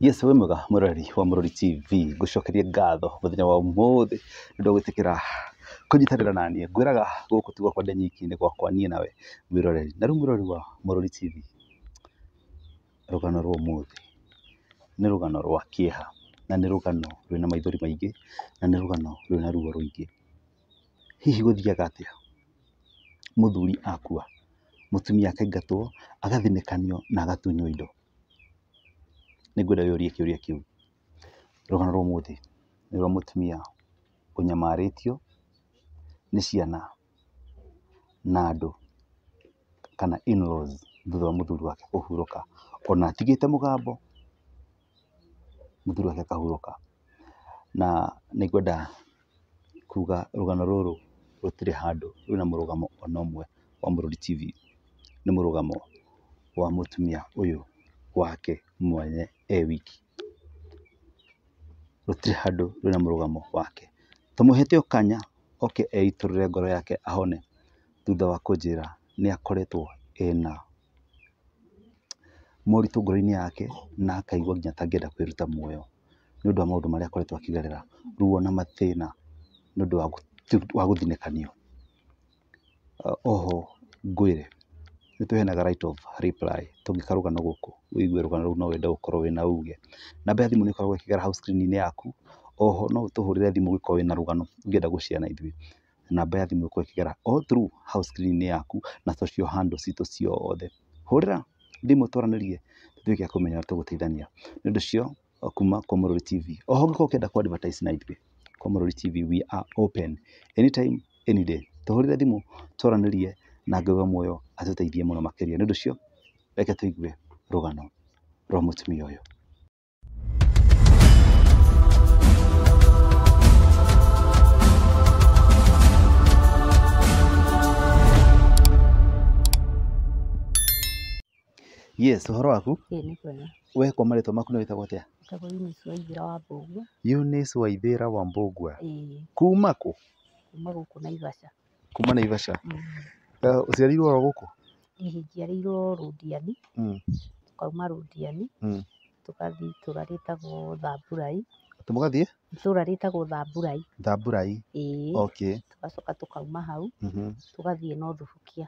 Yes, wĩ mwega mũrori wa Mũrori TV, ngũcokerie ngatho mũthenya wa ũmũthĩ nĩ ũndũ wa gwĩtĩkĩra kũnyitanĩra naniĩ. Ngwĩraga gũkũ ti gwakwa ndĩ nyiki, nĩ gwakwa niĩ nawe mwĩroreri. Na rĩu mũrori wa Mũrori TV, rũgano rwa ũmũthĩ nĩ rũgano rwa kĩeha, na nĩ rũgano rwĩna maithori maingĩ, na nĩ rũgano rwĩna ruo rũingĩ. Hihi gũthiaga atĩa mũthuri akua, mũtumia akaingatwo, agathinĩkanio na agatunywo indo? Nĩngwenda wĩyũrie kĩũria kĩu. Rũgano rwa ũmũthĩ nĩ rwa mũtumia ũnyamarĩtio nĩ ciana na andũ kana in-laws thutha wa mũthuri wake kũhurũka. Ona atigĩte mũgambo, mũthuri wake akahurũka. Na nĩngwenda kuga rũgano rũrũ rũtirĩ handũ rwĩna mũrũgamo ona ũmwe wa Mũrori TV. Nĩ mũrũgamo wa mũtumia ũyũ wake mwene e wiki. Rũtirĩ handũ rwĩna mũrũgamo wake. Tũmũhete o kanya oke eitũrũre ngoro yake ahone thutha wa kũnjĩra nĩ akoretwo ena moritũ ngoro-inĩ yake na akaigua nginya ta angĩenda kwĩruta muoyo nĩ ũndũ wa maũndũ marĩa akoretwo akĩgerera, ruo na mathĩna nĩ ũndũ wa gũthinĩkanio. Oho ngwĩre nĩ tũheanaga right of reply tũngĩka rũgano gũkũ wĩigue rũgano rũu no wende gũkorwo wĩna uge. Namba ya thimũ nĩ ĩkoragwo ĩkĩgera hau screen-inĩ yaku, oho no ũtũhũrĩre thimũ ũngĩkorwo wĩna rũgano ũngĩenda gũ share na ithuĩ. Namba ya thimũ ĩkoragwo ĩkĩgera all through hau screen-inĩ yaku na social handle citũ ciothe. Hũrĩra thimũ twaranĩrie tũtuĩke a kũmenya ũrĩa tũgũteithania. Nĩ ũndũ ũcio kuma kwa Mũrori TV. Oho ũngĩkorwo ũkĩenda kũ advertise na ithuĩ, kwa Mũrori TV we are open anytime any day. Tũhũrĩre thimũ twaranĩrie na Ngai wa muoyo atũteithie mũno makĩria. Nĩ ũndũ ũcio reke tũigue rũgano rwa mũtumia ũyũ. Yes, ũhoro waku? Ĩĩ nĩ kwega. We kwa marĩtwa maku nĩ wĩtagwo atĩa? Njĩtagwo Eunice Waithera wa Mbũgua. Eunice Waithera wa Mbũgua. Ĩĩ Kuma kũ? kuma gũkũ Naivasha. Kuma Naivasha. Ũciarĩirwo oro gũkũ? Ĩĩ njiarĩirwo Rũndiani, tũkauma Rũndiani, tũgathiĩ itũra rĩtagwo Thamburai. Atĩ mũgathiĩ? Itũra rĩtagwo Thamburai. Thamburai. Ĩĩ. Okay. Tũgacoka tũkauma hau, tũgathiĩ North Bukia.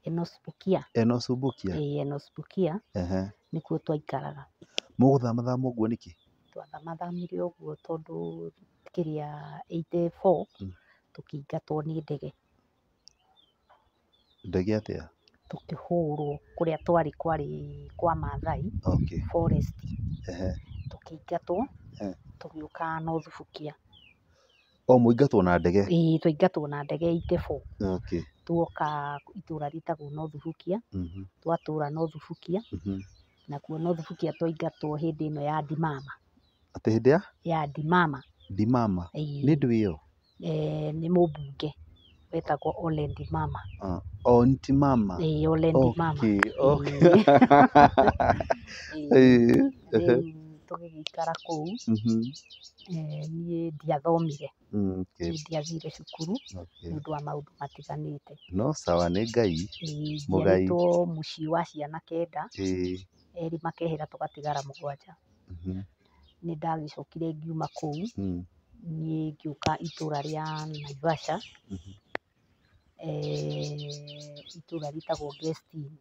Enos Bukia. Enos Bukia. Ĩĩ Enos Bukia nĩkuo twaikaraga. Mũgũthamathama ũguo nĩkĩ? Twathamathamire ũguo tondũ kĩrĩa 84 tũkĩingatwo nĩ ndege. Ndege atĩa? Tũkĩhũrwo kũrĩa twarĩ kwarĩ kwa Maathai Okay. forest. Tũkĩingatwo tũgĩũka North Bukia. O mũingatwo na ndege? Ĩĩ twaingatwo na ndege 84. Okay. Tuoka itũra rĩtagwo North Bukia, twatũra North Bukia, nakuo North Bukia twaingatwo hĩndĩ ĩno ya Ndimama. Atĩ hĩndĩ ya? Ya Ndimama. Ndimama. Ĩĩ. Nĩ ndũ ĩyo? Nĩ mũmbunge wetagwo Ole Ndimama. O Ndimama. Ĩĩ Ole Ndimama. Okay, okay. Ĩĩ. Rĩu tũgĩgĩikara kũu, niĩ ndiathomire. Okay. Niĩ ndiathire cukuru nĩ ũndũ wa maũndũ matiganĩte. No sawa nĩ Ngai. Ĩĩ Mũgai. njiarĩtwo mũciĩ wa ciana kenda, erĩ makehera tũgatigara mũgwanja. Nĩ ndagĩcokire ngiuma kũu, niĩ ngĩũka itũra rĩa Naivasha, itũra rĩtagwo Guest Inn.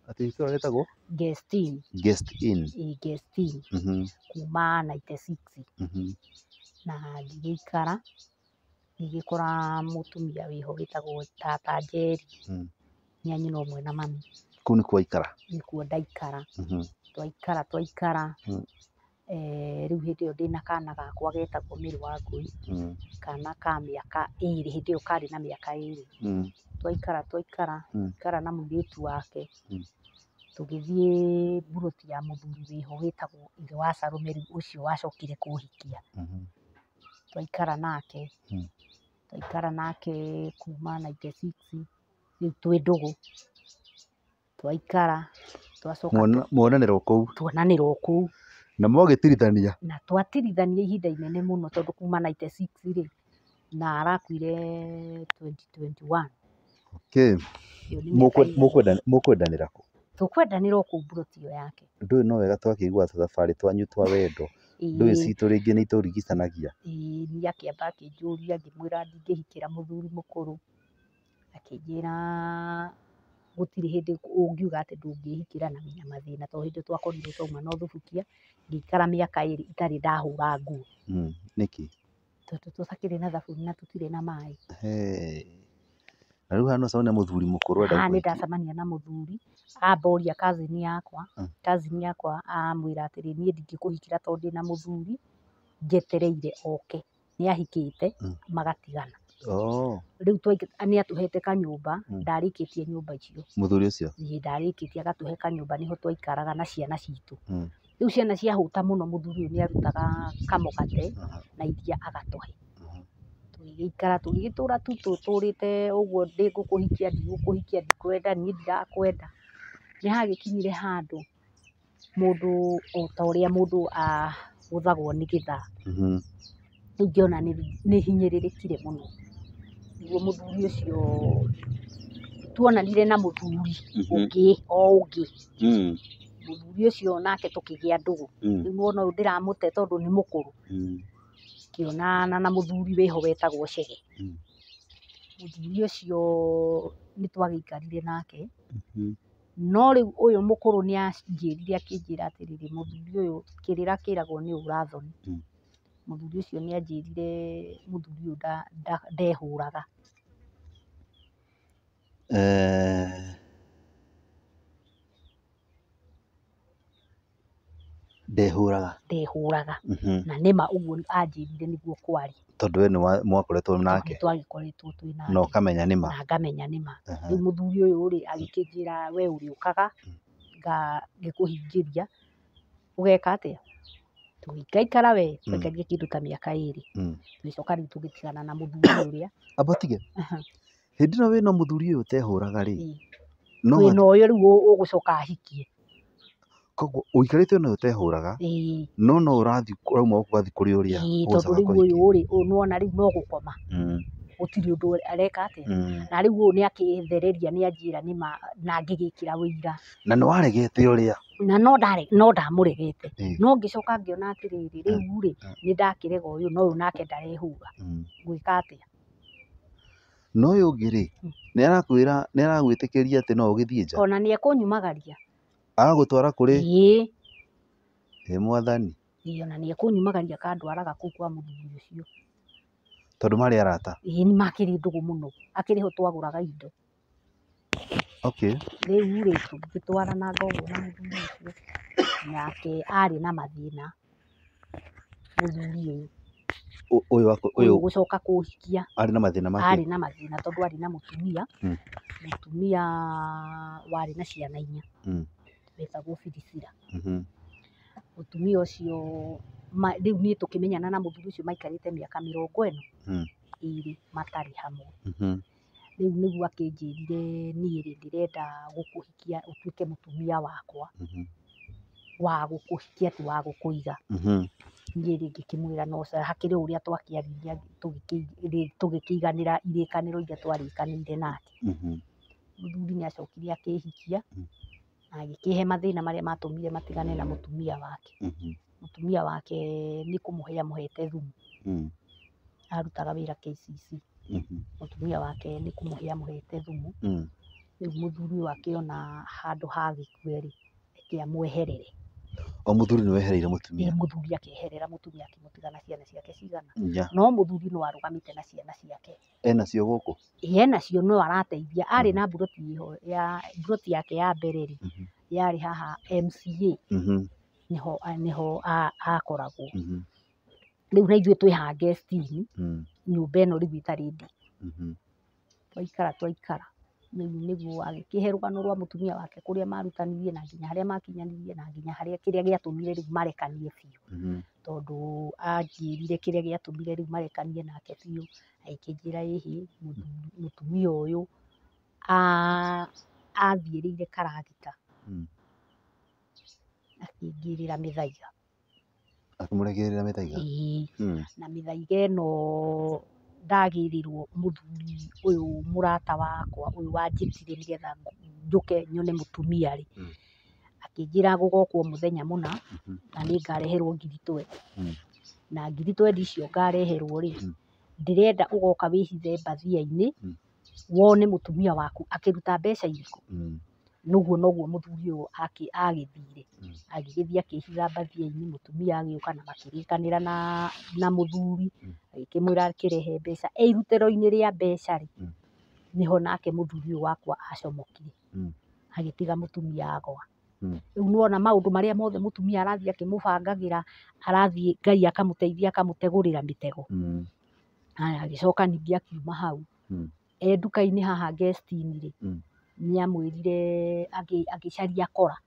Atĩ itũra rĩtagwo? Guest Inn. Guest Inn. Ĩĩ Guest Inn. Kuma 96. Na ngĩgĩikara, ngĩgĩkora mũtumia wĩho wĩtagwo tata Njeri. Nĩ a nyina ũmwe na mami. Kũu nĩkuo waikara? Nĩkuo ndaikara. Twaikara twaikara, rĩu hĩndĩ ĩyo ndĩna kana gakwa getagwo Mary Wangũi, kana ka mĩaka ĩrĩ, hĩndĩ ĩyo karĩ na mĩaka ĩrĩ. Twaikara twaikara, twaikara na mũirĩtu wake, tũgĩthiĩ mburoti ya mũthuri wĩho wĩtagwo ithe wa Salome rĩu ũcio wacokire kũhikia. Twaikara nake, twaikara nake kuma 96, rĩu twĩ ndũgũ. Twaikara, twacoka Muonanĩrwo kũu? Tuonanĩrwo kũu. Na mwagĩtirithania? Na twatirithania ihinda inene mũno tondũ kuma 96 rĩ, na arakuire 2021. Okay. Ĩyo nĩ mĩaka ĩigana? Mũkwendanĩra kũ? Tũkwendanĩra o kũu mburoti ĩyo yake. Ndũĩ no wega twakĩigua tũthabarĩ twanyu twa wendo. Ndũĩ citũ rĩngĩ nĩ itũrigicanagia. Ĩĩ niĩ akĩamba akĩnjũria ngĩmwĩra ndingĩhikĩra mũthuri mũkũrũ. Akĩnjĩra gũtirĩ hĩndĩ ũngiuga atĩ ndũngĩhikĩra na wĩna mathĩna, tondũ hĩndĩ ĩyo twakorirwo twauma na ũthubukia, ngĩikara mĩaka 2 itarĩ ndahũra nguo. Nĩkĩ? Tondũ tũtakĩrĩ na thabuni na tũtirĩ na maĩ. Na rĩu haha no ũcemanie na mũthuri mũkũrũ enda Haha nĩ gũkũhikia. ndacemania na mũthuri, amboria cousin yakwa, cousin yakwa amwĩra atĩrĩ, niĩ ndingĩkũhikĩra tondũ ndĩna mũthuri, njetereire oke. Nĩ ahikĩte, magatigana. Rĩu nĩ atũhete kanyũmba, ndarĩkĩtie nyũmba icio. Mũthuri ũcio? Ĩĩ ndarĩkĩtie agatũhe kanyũmba nĩho twaikaraga na ciana citũ. Rĩu ciana ciahũta mũno mũthuri ũyũ nĩ arutaga kamũgate na iria agatũhe. Tũgĩgĩikara tũgĩgĩtũra tu tũtũrĩte ũguo, ndĩngũkũhikia, ndigũkũhikia, ndikwenda, niĩ ndirakwenda. Nĩ hagĩkinyire handũ mũndũ o ta ũrĩa mũndũ agũthagwo nĩ gĩthaa. Rĩu ngĩona nĩ hinyĩrĩrĩkire mũno. Nĩguo mũthuri ũcio tuonanire na mũthuri ũngĩ o ũngĩ. Mũthuri ũcio nake tũkĩgĩa ndũgũ. Rĩu nĩwona ũyũ ndĩramũte tondũ nĩ mũkũrũ. Ngĩonana na mũthuri wĩho wetagwo Chege. Mũthuri ũcio nĩ twagĩikarire nake. No rĩu ũyũ mũkũrũ nĩ anjĩrire akĩnjĩra atĩrĩrĩ, mũthuri ũyũ kĩrĩra kĩragwo nĩ ũra-thoni. Mũthuri ũcio nĩ anjĩrire mũthuri ũyũ ndehũraga. Ndehũraga. Ndehũraga. Na nĩma ũguo anjĩrire nĩguo kwarĩ. Tondũ we nĩ mwakoretwo nake. Nĩ twagĩkoretwo twĩ nake. Na ũkamenya nĩma. Na ngamenya nĩma. Rĩu mũthuri ũyũ rĩ agĩkĩnjĩra we ũrĩũkaga ngĩkũhingĩria ũgeka atĩa? Tũgĩikaikara we, twaikarire kĩndũ ta mĩaka 2. Tũgĩcoka rĩu tũgĩtigana na mũthuri ũrĩa. Amba ũtige. Hĩndĩ ĩno wĩna mũthuri ũyũ ũtehũraga rĩ. Wĩna ũyũ rĩu ũgũcoka ahikie. Koguo ũikarĩte na ũyũ ũtehũraga, no no ũrathiĩ ũrauma gũkũ ũgathiĩ kũrĩ ũrĩa Tondũ ũgũcoka rĩu kũhikia. ũyũ rĩ, ũyũ nĩwona rĩu no gũkoma. Gũtirĩ ũndũ areka atĩa. Na rĩu ũyũ nĩ akĩthereria nĩ anjĩra nĩma na ngĩgĩkĩra ũira. Na nĩ waregete ũrĩa? Na no ndamũregete. No ngĩcoka ngĩona atĩrĩrĩ, rĩu rĩ, nĩ ndakĩrega ũyũ, no ũyũ nake ndarehũra. Ngwĩka atĩa? No ũyũ ũngĩ rĩ, nĩ arakwĩra, nĩ aragwĩtĩkĩria atĩ no ũgĩthiĩ nja? Ona nĩ ekũnyumagaria. Agagũtwara kũrĩ? Ĩĩ. Ĩ mwathani. Ĩĩ, ona nĩ ekũnyumagaria akandwaraga kũu kwa mũthuri ũcio. Tondũ marĩ arata? Ĩĩ, nĩ makĩrĩ ndũgũ mũno. Akĩrĩ ho twagũraga indo. Rĩu rĩ, tũgĩtwarana ũguo na mũthuri ũcio, nake arĩ na mathĩna mũthuri ũyũ. Ũyũ waku, Ũyũ ũyũ gũcoka kũhikia. Arĩ na mathĩna make? Arĩ na mathĩna tondũ arĩ na mũtumia. Mũtumia warĩ na ciana 4. Wetagwo Birisira. Mũtumia ũcio, rĩu niĩ tũkĩmenyana na mũthuri ũcio maikarĩte mĩaka 42 matarĩ hamwe. Rĩu nĩguo akĩnjĩrire niĩ rĩ, ndĩrenda gũkũhikia ũtuĩke mũtumia wakwa. Wa gũkũhikia ti wa gũkũiga. Niĩ rĩ ngĩkĩmwĩra no sawa, hakĩrĩ ũrĩa twakĩaririe tũgĩkĩiganĩra irĩkanĩro iria twarĩkanĩire nake. Mũthuri nĩ acokire akĩhikia na agĩkĩhe mathĩna marĩa matũmire matigane na mũtumia wake. Mũtumia wake nĩ kũmũhe amũhete thumu. Arutaga wĩra KCC. Mũtumia wake nĩ kũmũhe amũhete thumu. Rĩu mũthuri ũyũ akĩona handũ ha gĩkue rĩ, reke amweherere. O mũthuri nĩ wehereire mũtumia? Ĩĩ, mũthuri akĩeherera mũtumia akĩmũtiga na ciana ciake cigana. Inya. No mũthuri no arũgamĩte na ciana ciake. Ena cio gũkũ? Ĩĩ, ena cio no arateithia. Arĩ na mburoti ĩho ya, mburoti yake ya mbere rĩ, yarĩ haha MCA. Nĩho akoragwo. Rĩu na ithuĩ twĩ haha guest-inĩ, nyũmba ĩno rĩu ĩtarĩ ndĩ. Twaikara twaikara. Rĩu nĩguo agĩkĩhe rũgano rwa mũtumia wake kũrĩa marutanirie na nginya harĩa makinyanirie na nginya harĩa kĩrĩa gĩatũmire rĩu marekanie biũ. Tondũ anjĩrire kĩrĩa gĩatũmire rĩu marekanie nake biũ, agĩkĩnjĩra ĩhĩ, mũtumia ũyũ athiĩrĩire karagita. Akĩingĩrĩra mĩthaiga. Akĩmũrekereria mĩthaiga? Ĩĩ. Na mĩthaiga ĩno ndagĩrĩrwo mũthuri ũyũ mũrata wakwa ũyũ wanjĩtire nĩgetha njũke nyone mũtumia rĩ, akĩnjĩra gũgokwo mũthenya mũna na nĩ ngareherwo ngiri twendi. Na ngiri twendi icio ngareherwo rĩ, ndĩrenda ũgoka wĩhithe mbathia-inĩ wone mũtumia waku akĩruta mbeca irĩkũ. Noguo noguo mũthuri ũyũ agĩthire, agĩgĩthiĩ akĩhitha mbathia-inĩ, mũtumia agĩũka na makĩrĩkanĩra na mũthuri, agĩkĩmwĩra akĩrehe mbeca. E irutĩro-inĩ rĩa mbeca rĩ, nĩho nake mũthuri ũyũ wakwa acomokire, agĩtiga mũtumia agwa. Rĩu nĩwona maũndũ marĩa mothe mũtumia arathiĩ akĩmũbangagĩra, arathiĩ Ngai akamũteithia akamũtegũrĩra mĩtego. Haya, agĩcoka ningĩ akiuma hau, e nduka-inĩ haha guest-inĩ rĩ, nĩ amwĩrire agĩcaria kora.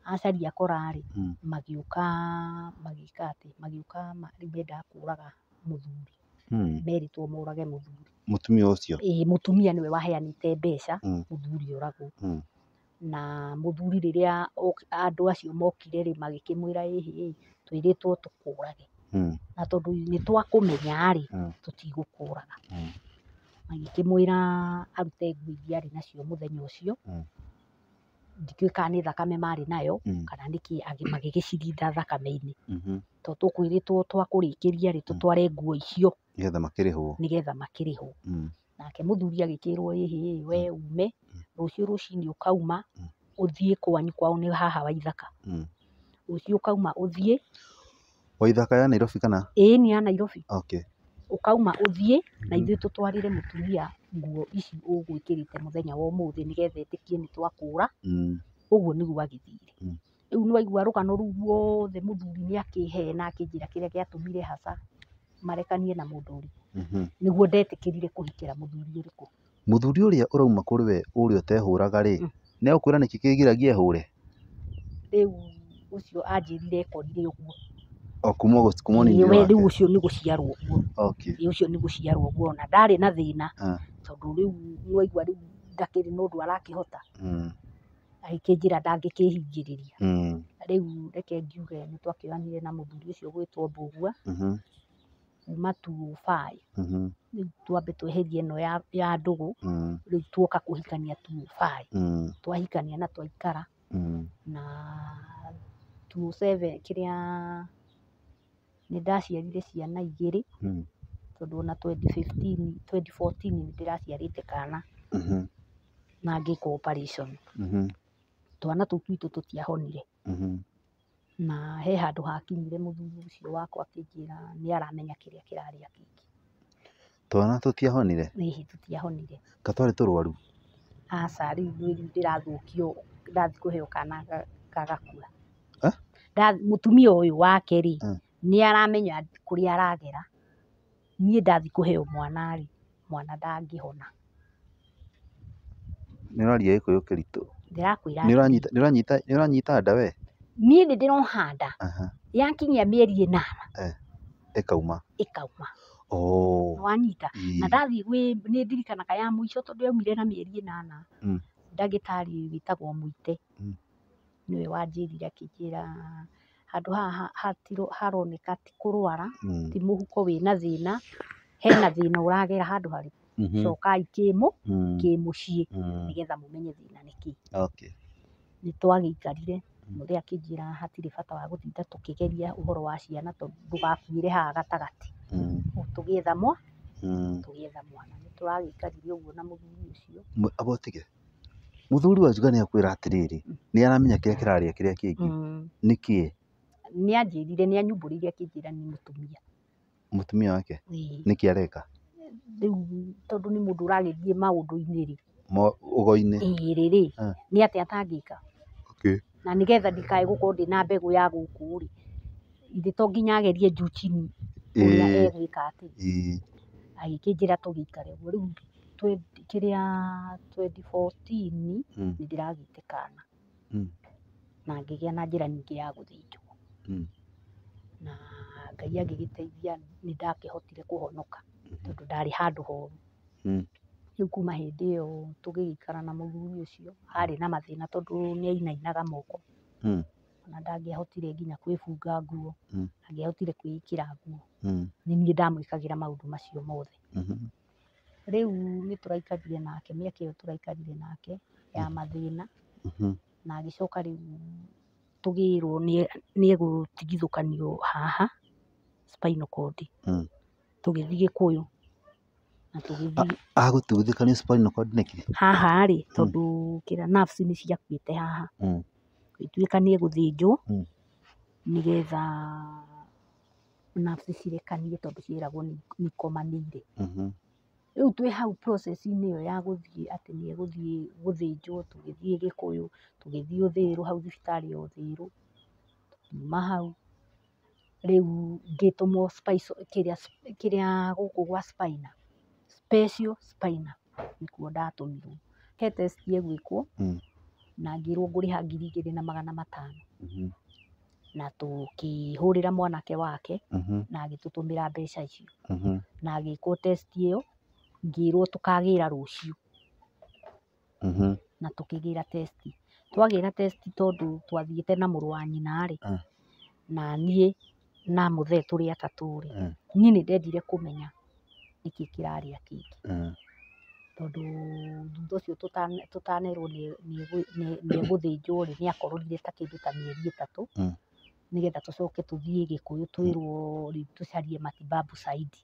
Acaria kora rĩ, magĩũka magĩka atĩ, magĩũka rĩu mendaga kũraga mũthuri. Merĩtwo morage mũthuri. Mũtumia ũcio? Ĩĩ, mũtumia nĩwe waheanĩte mbeca mũthuri oragwo. Na mũthuri rĩrĩa andũ acio mokire rĩ, magĩkĩmwĩra ĩhĩ, twĩrĩtwo tũkũrage. Na tondũ nĩ twakũmenya rĩ, tũtigũkũraga. Magĩkĩmwĩra arute nguo iria arĩ nacio mũthenya ũcio. Ndikĩũĩ kana nĩ thakame marĩ nayo kana nĩkĩ, magĩgĩcirinda thakame-inĩ. Tondũ tũkwĩrĩtwo twakũrĩkĩria rĩ, tũtware nguo icio. Nĩgetha makĩrĩhwo. Nĩgetha makĩrĩhwo. Nake mũthuri agĩkĩrwo ĩhĩ, we ume, rũciũ rũcinĩ ũkauma, ũthiĩ kwanyu, kwao nĩ haha Waithaka. Rũciũ ũkauma ũthiĩ. Waithaka ya Nairobi kana? Ĩĩ nĩ ya Nairobi. Okay. Ũkauma ũthiĩ, na ithuĩ tũtwarĩre mũtumia nguo ici ũgwĩkĩrĩte mũthenya wa ũmũthĩ nĩgetha etĩkie nĩ twakũra. Ũguo nĩguo agĩthire. Rĩu nĩwaigua rũgano rũu ruothe mũthuri nĩ akĩhena akĩnjĩra kĩrĩa gĩatũmire haca marekanie na mũndũ ũrĩkũ. Nĩguo ndetĩkĩrire kũhikĩra mũthuri ũrĩkũ. Mũthuri ũrĩa ũrauma kũrĩ we ũrĩa ũtehũraga rĩ, nĩ egũkwĩra nĩkĩ kĩgiragia ehũre? Rĩu ũcio anjĩrire ekorire ũguo. O kuma ũnini wake? Rĩu ũcio nĩ gũciarwo ũguo. Okay. Ũcio nĩ gũciarwo ũguo, ona ndarĩ na thĩna. Tondũ rĩu nĩwaigua rĩu ndakĩrĩ na ũndũ arakĩhota. Agĩkĩnjĩra ndangĩkĩhingĩrĩria. Rĩu reke ngiuge nĩ twakĩoyanire na mũthuri ũcio ũgwĩtwo Mbũgua. Kuma 2005. Rĩu twambe tweherie ĩno ya ndũgũ, rĩu tuoka kũhikania 2005. Twahikania na twaikara. Na 2007 kĩrĩa nĩ ndaciarire ciana igĩrĩ, tondũ ona 2015, 2014 nĩ ndĩraciarĩte kana na ngĩkwo operation. Twana tũu twitũ tũtiahonire. Na he handũ hakinyire mũthuri ũcio wakwa akĩnjĩra nĩ aramenya kĩrĩa kĩrarĩa kĩngĩ. Twana tũtiahonire? Ĩhĩ, tũtiahonire. Ka twarĩ tũrwaru? Aca, rĩu rĩu ndĩrathũkio ndathiĩ kũheo kana gagakua. Mũtumia ũyũ wake rĩ, nĩ aramenya kũrĩa aragera. Niĩ ndathiĩ kũheo mwana rĩ, mwana ndangĩhona. Nĩ ũraria Gĩkũyũ kĩritũ. Ndĩrakwĩra Nĩ ũranyita nda we? Niĩ nĩ ndĩroha nda. Yakinyia mĩeri 8. Ĩkauma. Ĩkauma. Nĩwanyita? Na ndathiĩ gwĩ, nĩ ndirikanaga ya mũico tondũ yaumire na mĩeri 8. Ndagĩtarĩ wĩtagwo Mũite. Nĩwe wanjĩrire akĩnjĩra handũ haha haroneka ti kũrwara, ti mũhuko wĩna thĩna, hena thĩna ũragera handũ harĩkũ. Cokai kĩmũciĩ nĩgetha mũmenye thĩna nĩ kĩ. Okay. Nĩ twagĩikarire, mũthee akĩnjĩra hatirĩ bata wa gũtinda tũkĩgeria ũhoro wa ciana tondũ ndũgakuĩre haha gatagatĩ. Tũgĩetha tũgĩetha mwana. Nĩ tũragĩikarire ũguo na mũthuri ũcio. Aba ũtige. Mũthuri wa Njuga nĩ akwĩra atĩrĩrĩ, nĩ aramenya kĩrĩa kĩrarĩa kĩrĩa kĩngĩ. Nĩkĩ? Nĩ anjĩrire, nĩ anyumbũrĩire akĩnjĩra nĩ mũtumia. Mũtumia wake? Nĩkĩ areka? Rĩu tondũ nĩ mũndũ ũragĩthiĩ maũndũ-inĩ rĩ. Ũgo-inĩ. Ĩĩ rĩ, nĩ atĩa atangĩka? Okay. Na nĩgetha ndikae gũkorwo ndĩna mbegũ ya gũkũ rĩ, ithe to nginya agerie juu chini ũrĩa egwĩka atĩ. Agĩkĩnjĩra tũgĩikare ũguo. Rĩu kĩrĩa 2014 nĩ ndĩragĩte kana. Na ngĩgĩa na njĩra nyingĩ ya gũthĩnjwo. Na Ngai agĩgĩteithia nĩ ndakĩhotire kũhonoka tondũ ndarĩ handũ horu. Rĩu kuma hĩndĩ ĩyo tũgĩgĩikara na mũthuri ũcio, harĩ na mathĩna tondũ nĩ ainainaga moko. Ona ndangĩahotire nginya kwĩbunga nguo, ndangĩahotire kwĩĩkĩra nguo. Nĩ niĩ ndamwĩkagĩra maũndũ macio mothe. Rĩu nĩ tũraikarire nake, mĩaka ĩyo tũraikarire nake, ya mathĩna. Na agĩcoka rĩu tũgĩrwo nĩ egũtigithũkanio haha spinal cord. Tũgĩthiĩ Gĩkũyũ na tũgĩthiĩ. Agũtigithũkanio spinal cord nĩkĩ? Haha rĩ, tondũ kĩrĩa nerves nĩ ciakuĩte haha. Gũgĩtuĩka nĩ egũthĩnjwo nĩgetha nerves cirekanie tondũ ciĩragwo nĩ ikomanĩire. Rĩu twĩ hau process-inĩ ĩyo ya gũthiĩ atĩ nĩ egũthiĩ gũthĩnjwo, tũgĩthiĩ Gĩkũyũ, tũgĩthiĩ Ũthĩrũ hau thibitarĩ ya Ũthĩrũ, tũkiuma hau rĩu ngĩtũmwo kĩrĩa kĩrĩa gũkũ gwa spina, special spina nĩkuo ndatũmirwo. He test ĩgwĩkwo na ngĩrwo ngũrĩha 2500. Na tũkĩhũrĩra mwanake wake na agĩtũtũmĩra mbeca icio. Na agĩkwo test ĩyo, ngĩrwo tũkagĩra rũciũ. Na tũkĩgĩra test. Twagĩra test tondũ twathiĩte na mũrũ wa nyina rĩ, na niĩ na mũthee tũrĩ atatũ rĩ, niĩ nĩ ndendire kũmenya nĩkĩ kĩrarĩa kĩngĩ. Tondũ thutha ũcio tũtanerwo nĩ egũthĩnjwo rĩ, nĩ akororire ta kĩndũ ta mĩeri 3 nĩgetha tũcoke tũthiĩ Gĩkũyũ twĩrwo rĩu tũcarie matibabu zaidi.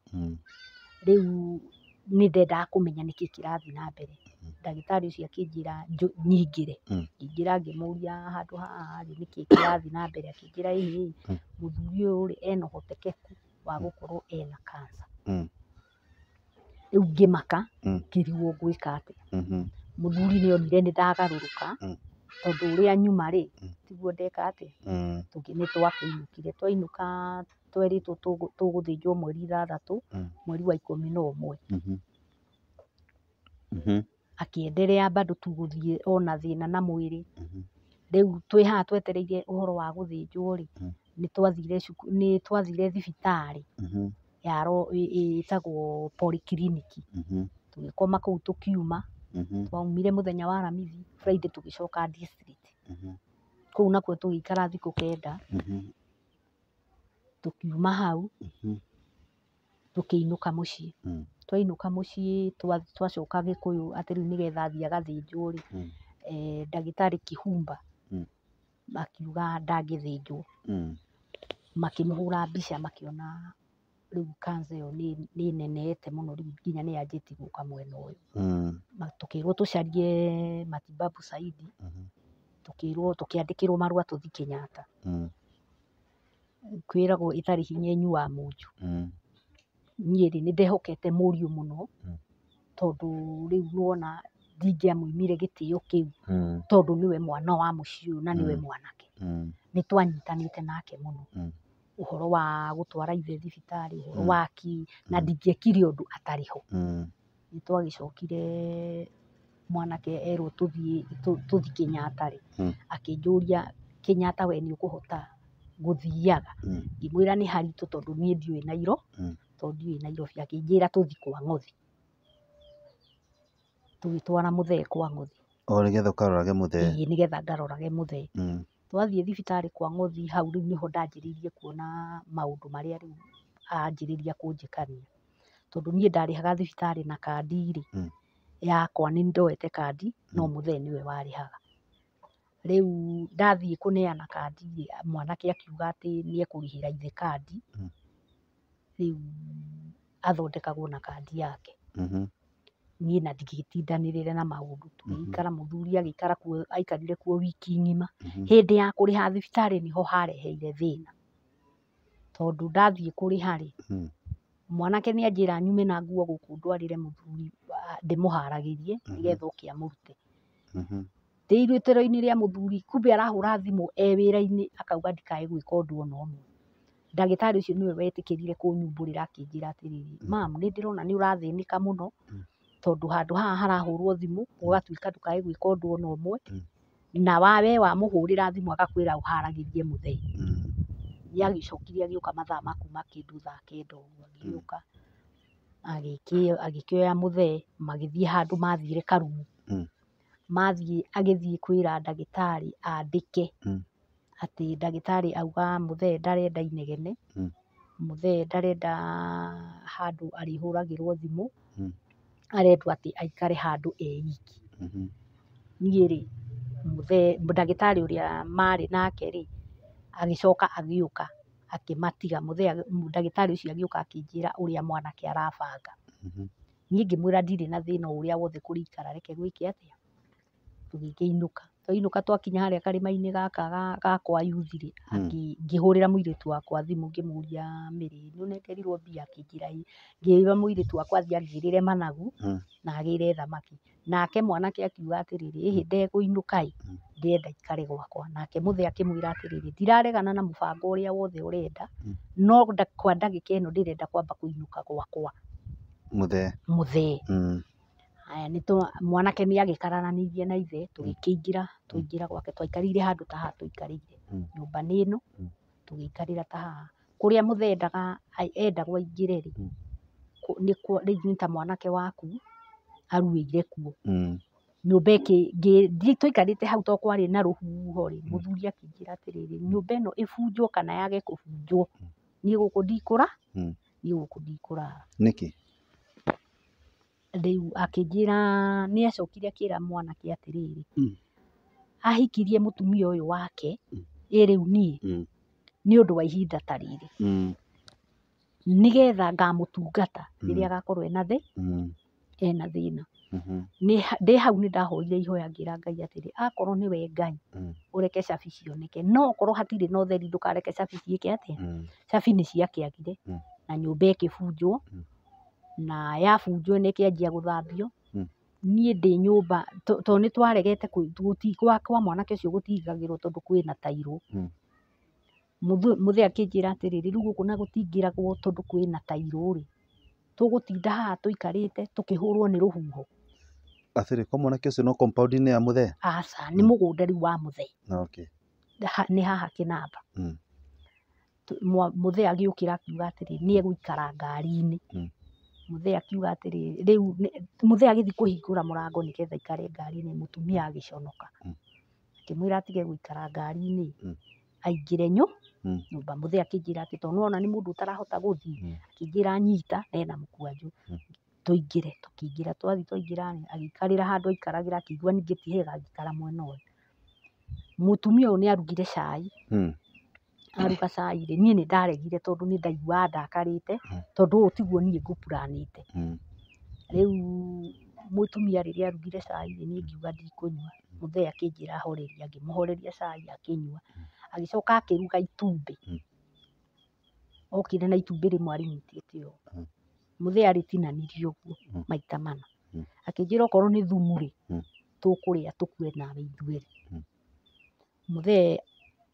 Rĩu nĩ ndendaga kũmenya nĩkĩ kĩrathiĩ na mbere. Ndagĩtarĩ ũcio akĩnjĩra nyingĩre. Ngĩingĩra ngĩmũria handũ haha rĩ, nĩkĩ kĩrathiĩ na mbere, akĩnjĩra ĩhĩ, mũthuri ũyũ rĩ, ena ũhotekeku wa gũkorwo ena cancer. Rĩu ngĩmaka, ngĩrigwo ngwĩka atĩa. Mũthuri nĩ onire nĩ ndagarũrũka, tondũ ũrĩa nyuma rĩ, tiguo ndeka atĩa, nĩ twakĩinũkire. Twainũka twerĩtwo tũgũthĩnjwo mweri 6, mweri wa 11. Akĩenderea bado tu gũthiĩ ona thĩna na mwĩrĩ. Rĩu twĩ haha twetereire ũhoro wa gũthĩnjwo rĩ, nĩ twathire thibitarĩ ya ĩtagwo polyclinic. Tũgĩkoma kũu tũkiuma, twaumire mũthenya wa Aramithi, Friday tũgĩcoka district. Kũu nakuo tũgĩikara thikũ 9, tũkiuma hau, tũkĩinũka mũciĩ. Twainũka mũciĩ twacoka Gĩkũyũ atĩ rĩu nĩgetha athiĩ agathĩnjwo rĩ, ndagĩtarĩ Kihumba akiuga ndangĩthĩnjwo. Makĩmũhũra mbica makĩona rĩu cancer ĩyo nĩ ĩnenehete mũno rĩu nginya nĩ yanjĩtie gũka mwena ũyũ. Tũkĩrwo tũcarie matibabu zaidi, tũkĩrwo tũkĩandĩkĩrwo marũa tũthiĩ Kenyatta. Kwĩragwo ĩtarĩ hinya ĩnyuaga munju. Niĩ rĩ, nĩ ndehokete mũriũ mũno, tondũ rĩu nĩwona ndingĩamũimire gĩtĩo kĩu, tondũ nĩwe mwana wa mũciĩ ũyũ na nĩwe mwanake. Nĩ twanyitanĩte nake mũno. Ũhoro wa gũtwara ithe thibitarĩ, ũhoro wa kĩ, na ndingĩekire ũndũ atarĩ ho. Nĩ twagĩcokire mwanake erwo tũthiĩ tũthiĩ Kenyatta rĩ, akĩnjũria Kenyatta we nĩ ũkũhota gũthiaga? Ngĩmwĩra nĩ haritũ tondũ niĩ ndiũĩ tondũ ndiũĩ Nairobi. Akĩnjĩra tũthiĩ kwa Ng'othi. Tũgĩtwara mũthee kwa Ng'othi. O nĩgetha ũkarorage mũthee. Ĩĩ, nĩgetha ngarorage mũthee. Twathiĩ thibitarĩ kwa Ng'othi hau rĩu nĩho ndanjĩrĩirie kuona maũndũ marĩa rĩu anjĩrĩria kũnjĩkania. Tondũ niĩ ndarĩhaga thibitarĩ na kandi rĩ, yakwa nĩ ndoete kandi, no mũthee nĩwe warĩhaga. Rĩu ndathiĩ kũneana kandi rĩ, mwanake akiuga atĩ nĩ ekũrĩhĩra ithe kandi, rĩu athondekagwo na kandi yake. Niĩ na ndingĩtindanĩrĩre na maũndũ, tũgĩikara mũthuri agĩikara kuo, aikarire kuo wiki ng'ima. Hĩndĩ ya kũrĩha thibitarĩ nĩho hareheire thĩna. Tondũ ndathiĩ kũrĩha rĩ, mwanake nĩ anjĩra nyume na nguo gũkũ ndwarĩre mũthuri ndĩmũharagĩrie nĩgetha oke amũrute. Ndĩ irutĩro-inĩ rĩa mũthuri, kumbe arahũra thimũ e wĩra-inĩ akauga ndikae gwĩka ũndũ ona ũmwe. Ndagĩtarĩ ũcio nĩwe wetĩkĩrire kũnyumbũrĩra akĩnjĩra atĩrĩrĩ, mam nĩ ndĩrona nĩ ũrathĩnĩka mũno, tondũ handũ haha harahũrwo thimũ ũgatuĩka ndũkae gwĩka ũndũ ona ũmwe, na we wamũhũrĩra thimũ agakwĩra ũharagĩrie mũthee. Nĩ agĩcokire agĩũka mathaa ma kuma kĩndũ thaa 9 ũguo, agĩũka agĩkĩoya mũthee magĩthiĩ handũ mathire karumu. Mathiĩ agĩthiĩ kwĩra ndagĩtarĩ andĩke atĩ ndagĩtarĩ auga mũthee ndarenda inegene, mũthee ndarenda handũ arĩhũragĩrwo thimũ, arendwo atĩ aikare handũ e iki. Niĩ rĩ, ndagĩtarĩ ũrĩa marĩ nake rĩ, agĩcoka agĩũka akĩmatiga. Ndagĩtarĩ ũcio agĩũka akĩnjĩra ũrĩa mwanake arabanga. Niĩ ngĩmwĩra ndirĩ na thĩna o ũrĩa wothe kũrĩikara, reke gwĩke atĩa, tũgĩkĩinũka. Twainũka twakinya harĩa karĩma-inĩ gaka ga kwa yuthi rĩ, ngĩhũrĩra mũirĩtu wakwa thimũ ngĩmũria Mĩrĩ, nĩ ũnengerirwo mbia? Akĩnjĩra ĩĩ. Ngĩra mũirĩtu wakwa athiĩ angĩrĩre managu na agĩre thamaki. Nake mwanake akiuga atĩrĩrĩ, ĩhĩ ndekũinũka ĩ, ndĩrenda ikare gwakwa. Nake mũthee akĩmwĩra atĩrĩrĩ, ndiraregana na mũbango ũrĩa wothe ũrenda, no kwa ndagĩka ĩno ndĩrenda kwamba kũinũka gwakwa. Mũthee. Mũthee. Aya, mwanake nĩ agĩkararanĩirie na ithe, tũgĩkĩingĩra, twaingĩra gwake, twaikarĩire handũ ta haha tũikarĩire. Nyũmba nĩ ĩno, tũgĩikarĩra ta haha. Kũrĩa mũthee endagwo aingĩre rĩ, rĩu nĩ ta mwanake waku aruĩire kuo. Nyũmba tũikarĩte hau to kwarĩ na rũhuho rĩ, mũthuri akĩnjĩra atĩrĩrĩ, nyũmba ĩno ĩbunjwo kana yage kũbunjwo, niĩ gũkũ ndikũra, niĩ gũkũ ndikũrara. Nĩkĩ? Rĩu akĩnjĩra, nĩ acokire akĩra mwanake atĩrĩrĩ, ahikirie mũtumia ũyũ wake, ĩ rĩu niĩ, nĩ ũndũ wa ihinda ta rĩrĩ. Nĩgetha ngamũtungata rĩrĩa agakorwo ena ena thĩna. Ndĩ hau nĩ ndahoire ihoya ngĩra Ngai atĩrĩ, akorwo nĩwe Ngai, ũreke cabi cioneke, no okorwo hatirĩ na ũtheri ndũkareke cabi ciĩke atĩa. Cabi nĩ ciakĩagire na nyũmba ĩkĩbunjwo, na yabunjwo nĩ ĩkĩanjia gũthambio. Niĩ ndĩ nyũmba tondũ nĩ twaregete kwa mwanake ũcio gũtingagĩrwo tondũ kwĩna tairũ. Mũthee akĩnjĩra atĩrĩrĩ, rĩu gũkũ na gũtingĩragwo tondũ kwĩna tairũ rĩ, tũgũtinda haha tũikarĩte tũkĩhũrwo nĩ rũhuho. Atĩrĩ, kwa mwanake ũcio no compound-inĩ ya mũthee? Aca, nĩ mũgũnda rĩu wa mũthee. Okay. Nĩ haha kĩnamba. Mũthee agĩũkĩra akiuga atĩrĩ, nĩ egũikara ngari-inĩ. Mũthee akiuga atĩrĩ, rĩu mũthee agĩthiĩ kũhingũra mũrango nĩgetha aikare ngari-inĩ, mũtumia agĩconoka. Akĩmwĩra atige gũikara ngari-inĩ, aingĩre nyũmba. Mũthee akĩnjĩra atĩ tondũ nĩwona nĩ mũndũ ũtarahota gũthiĩ, akĩnjĩra nyita ena mũkwanjũ. Tũingĩre, tũkĩingĩra, twathiĩ twaingĩra agĩikarĩra handũ aikaragĩra, akĩigua ningĩ ti hega agĩikara mwena ũyũ. Mũtumia ũyũ nĩ arugire cai. Aruga cai rĩ, niĩ nĩ ndaregire tondũ nĩ ndaiguaga ndakarĩte, tondũ ũũ tiguo niĩ ngũpuranĩte. Rĩu mũtumia rĩrĩa arugire cai rĩ, niĩ ngiuga ndikũnyua. Mũthee akĩnjĩra horeria, ngĩmũhoreria cai akĩnyua. Agĩcoka akĩruga itumbĩ. Okire na itumbĩ rĩmwe arĩnyitĩte ũũ. Mũthee arĩtinanirie ũguo maita mana. Akĩnjĩra okorwo nĩ thumu rĩ, tũkũrĩa tũkue nawe ithuerĩ. Mũthee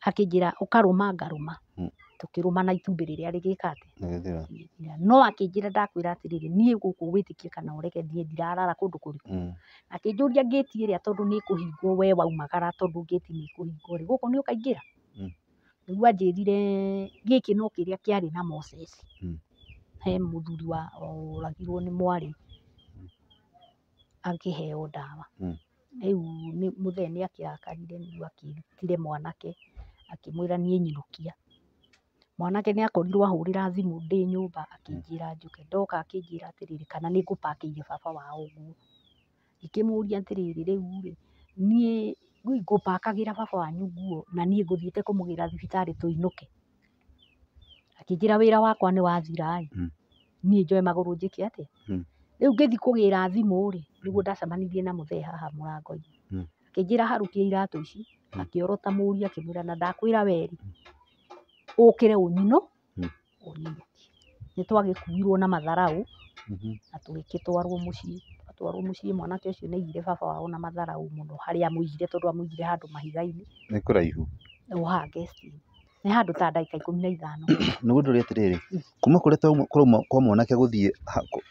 akĩnjĩra ũkarũma ngarũma. Tũkĩrũma na itumbĩ rĩrĩa rĩgĩka atĩa? Rĩgĩthira. No akĩnjĩra ndakwĩra atĩrĩrĩ, niĩ gũkũ wĩtĩkie kana ũrege niĩ ndirarara kũndũ kũriku. Akĩnjũria ngĩti ĩrĩa tondũ nĩ ĩkũhingwo we waumagara tondũ ngĩti nĩ ĩkũhingwo rĩ, gũkũ nĩ ũkaingĩra? Nĩguo anjĩrire gĩkĩ no kĩrĩa kĩarĩ na Moses. He mũthuri wa oragirwo nĩ mwarĩ akĩheo ndawa. Rĩu mũthee nĩ akĩrakarire nĩguo akĩrutire mwanake akĩmwĩra niĩ nyinũkia. Mwanake nĩ akorirwo ahũrĩra thimũ ndĩ nyũmba akĩnjĩra njũke. Ndoka akĩnjĩra atĩrĩrĩ, kana nĩ ngũpakĩire baba wao nguo. Ngĩkĩmũria atĩrĩrĩ, rĩu rĩ, niĩ ngũpakagĩra baba wanyu nguo na niĩ ngũthiĩte kũmũgĩra thibitarĩ tũinũke. Akĩnjĩra wĩra wakwa nĩ wathira ĩ, niĩ njoe magũrũ njĩke atĩa? Rĩu ngĩthiĩ kũgĩra thimũ rĩ, nĩguo ndacemanirie na mũthee haha mũrango-inĩ. Akĩnjĩra harũkia iratũ ici, akĩorota mũriũ akĩmwĩra na ndakwĩra we rĩ, ũkĩre ũnyinũkie. Nĩ twagĩkuirwo na matharaũ na tũgĩgĩtwarwo mũciĩ. Twatwarwo mũciĩ mwanake ũcio nĩ aigire baba wao na matharaũ mũno harĩa amũigire tondũ amũigire handũ mahiga-inĩ. Nĩ kũraihu? O haha guest-inĩ. Nĩ handũ ta ndagĩka 15. Nĩguo ndũrie atĩrĩrĩ, kuma kũrĩa kũrauma kwa mwanake gũthiĩ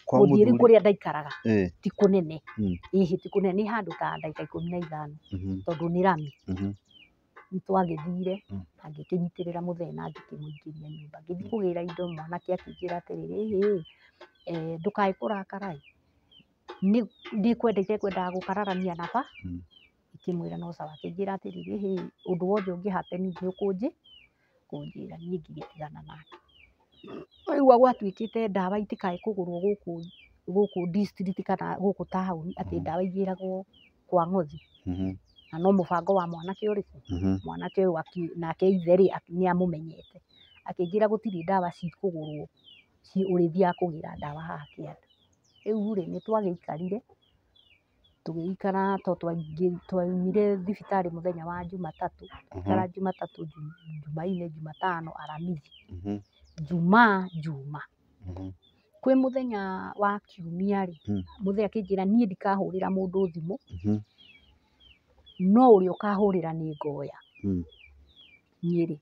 kwa Gũthiĩ rĩu kũrĩa ndaikaraga ti kũnene. Ĩhĩ ti kũnene, nĩ handũ ta ndagĩka 15 tondũ nĩ rami. Nĩ twagĩthire na ngĩkĩnyitĩrĩra mũthee na ngĩkĩmũingĩria nyũmba. Ngĩthiĩ kũgĩra indo mwanake akĩnjĩra atĩrĩrĩ, ĩhĩ, ndũkae kũrakara ĩ, nĩ kwenda itekwendaga gũkararania na ba? Ngĩkĩmwĩra no sawa. Akĩnjĩra atĩrĩrĩ, ĩhĩ, ũndũ wothe ũngĩ happen nĩ ũkũnjĩra. Niĩ ngĩgĩtigana nake. Rĩu gwatuĩkĩte ndawa itikae kũgũrwo gũkũ district kana gũkũ taũni, atĩ ndawa igĩragwo kwa ng'othi. Na no mũbango wa mwanake ũrĩkũ? Mwanake ũyũ nake ithe rĩ nĩ amũmenyete. Akĩnjĩra gũtirĩ ndawa cikũgũrwo, ũrĩthiaga kũgĩra ndawa haha kĩanda. Rĩu rĩ nĩ twagĩikarire, tũgĩikara to twaumire thibitarĩ mũthenya wa Jumatatũ, tũgĩikara Jumatatũ, Jumaine, Jumatano, Aramithi, Jumaa, Juma. Kwĩ mũthenya wa Kiumia rĩ, mũthee akĩnjĩra niĩ ndikahũrĩra mũndũ thimũ, no ũrĩa ũkahũrĩra nĩ ngoya. Niĩ rĩ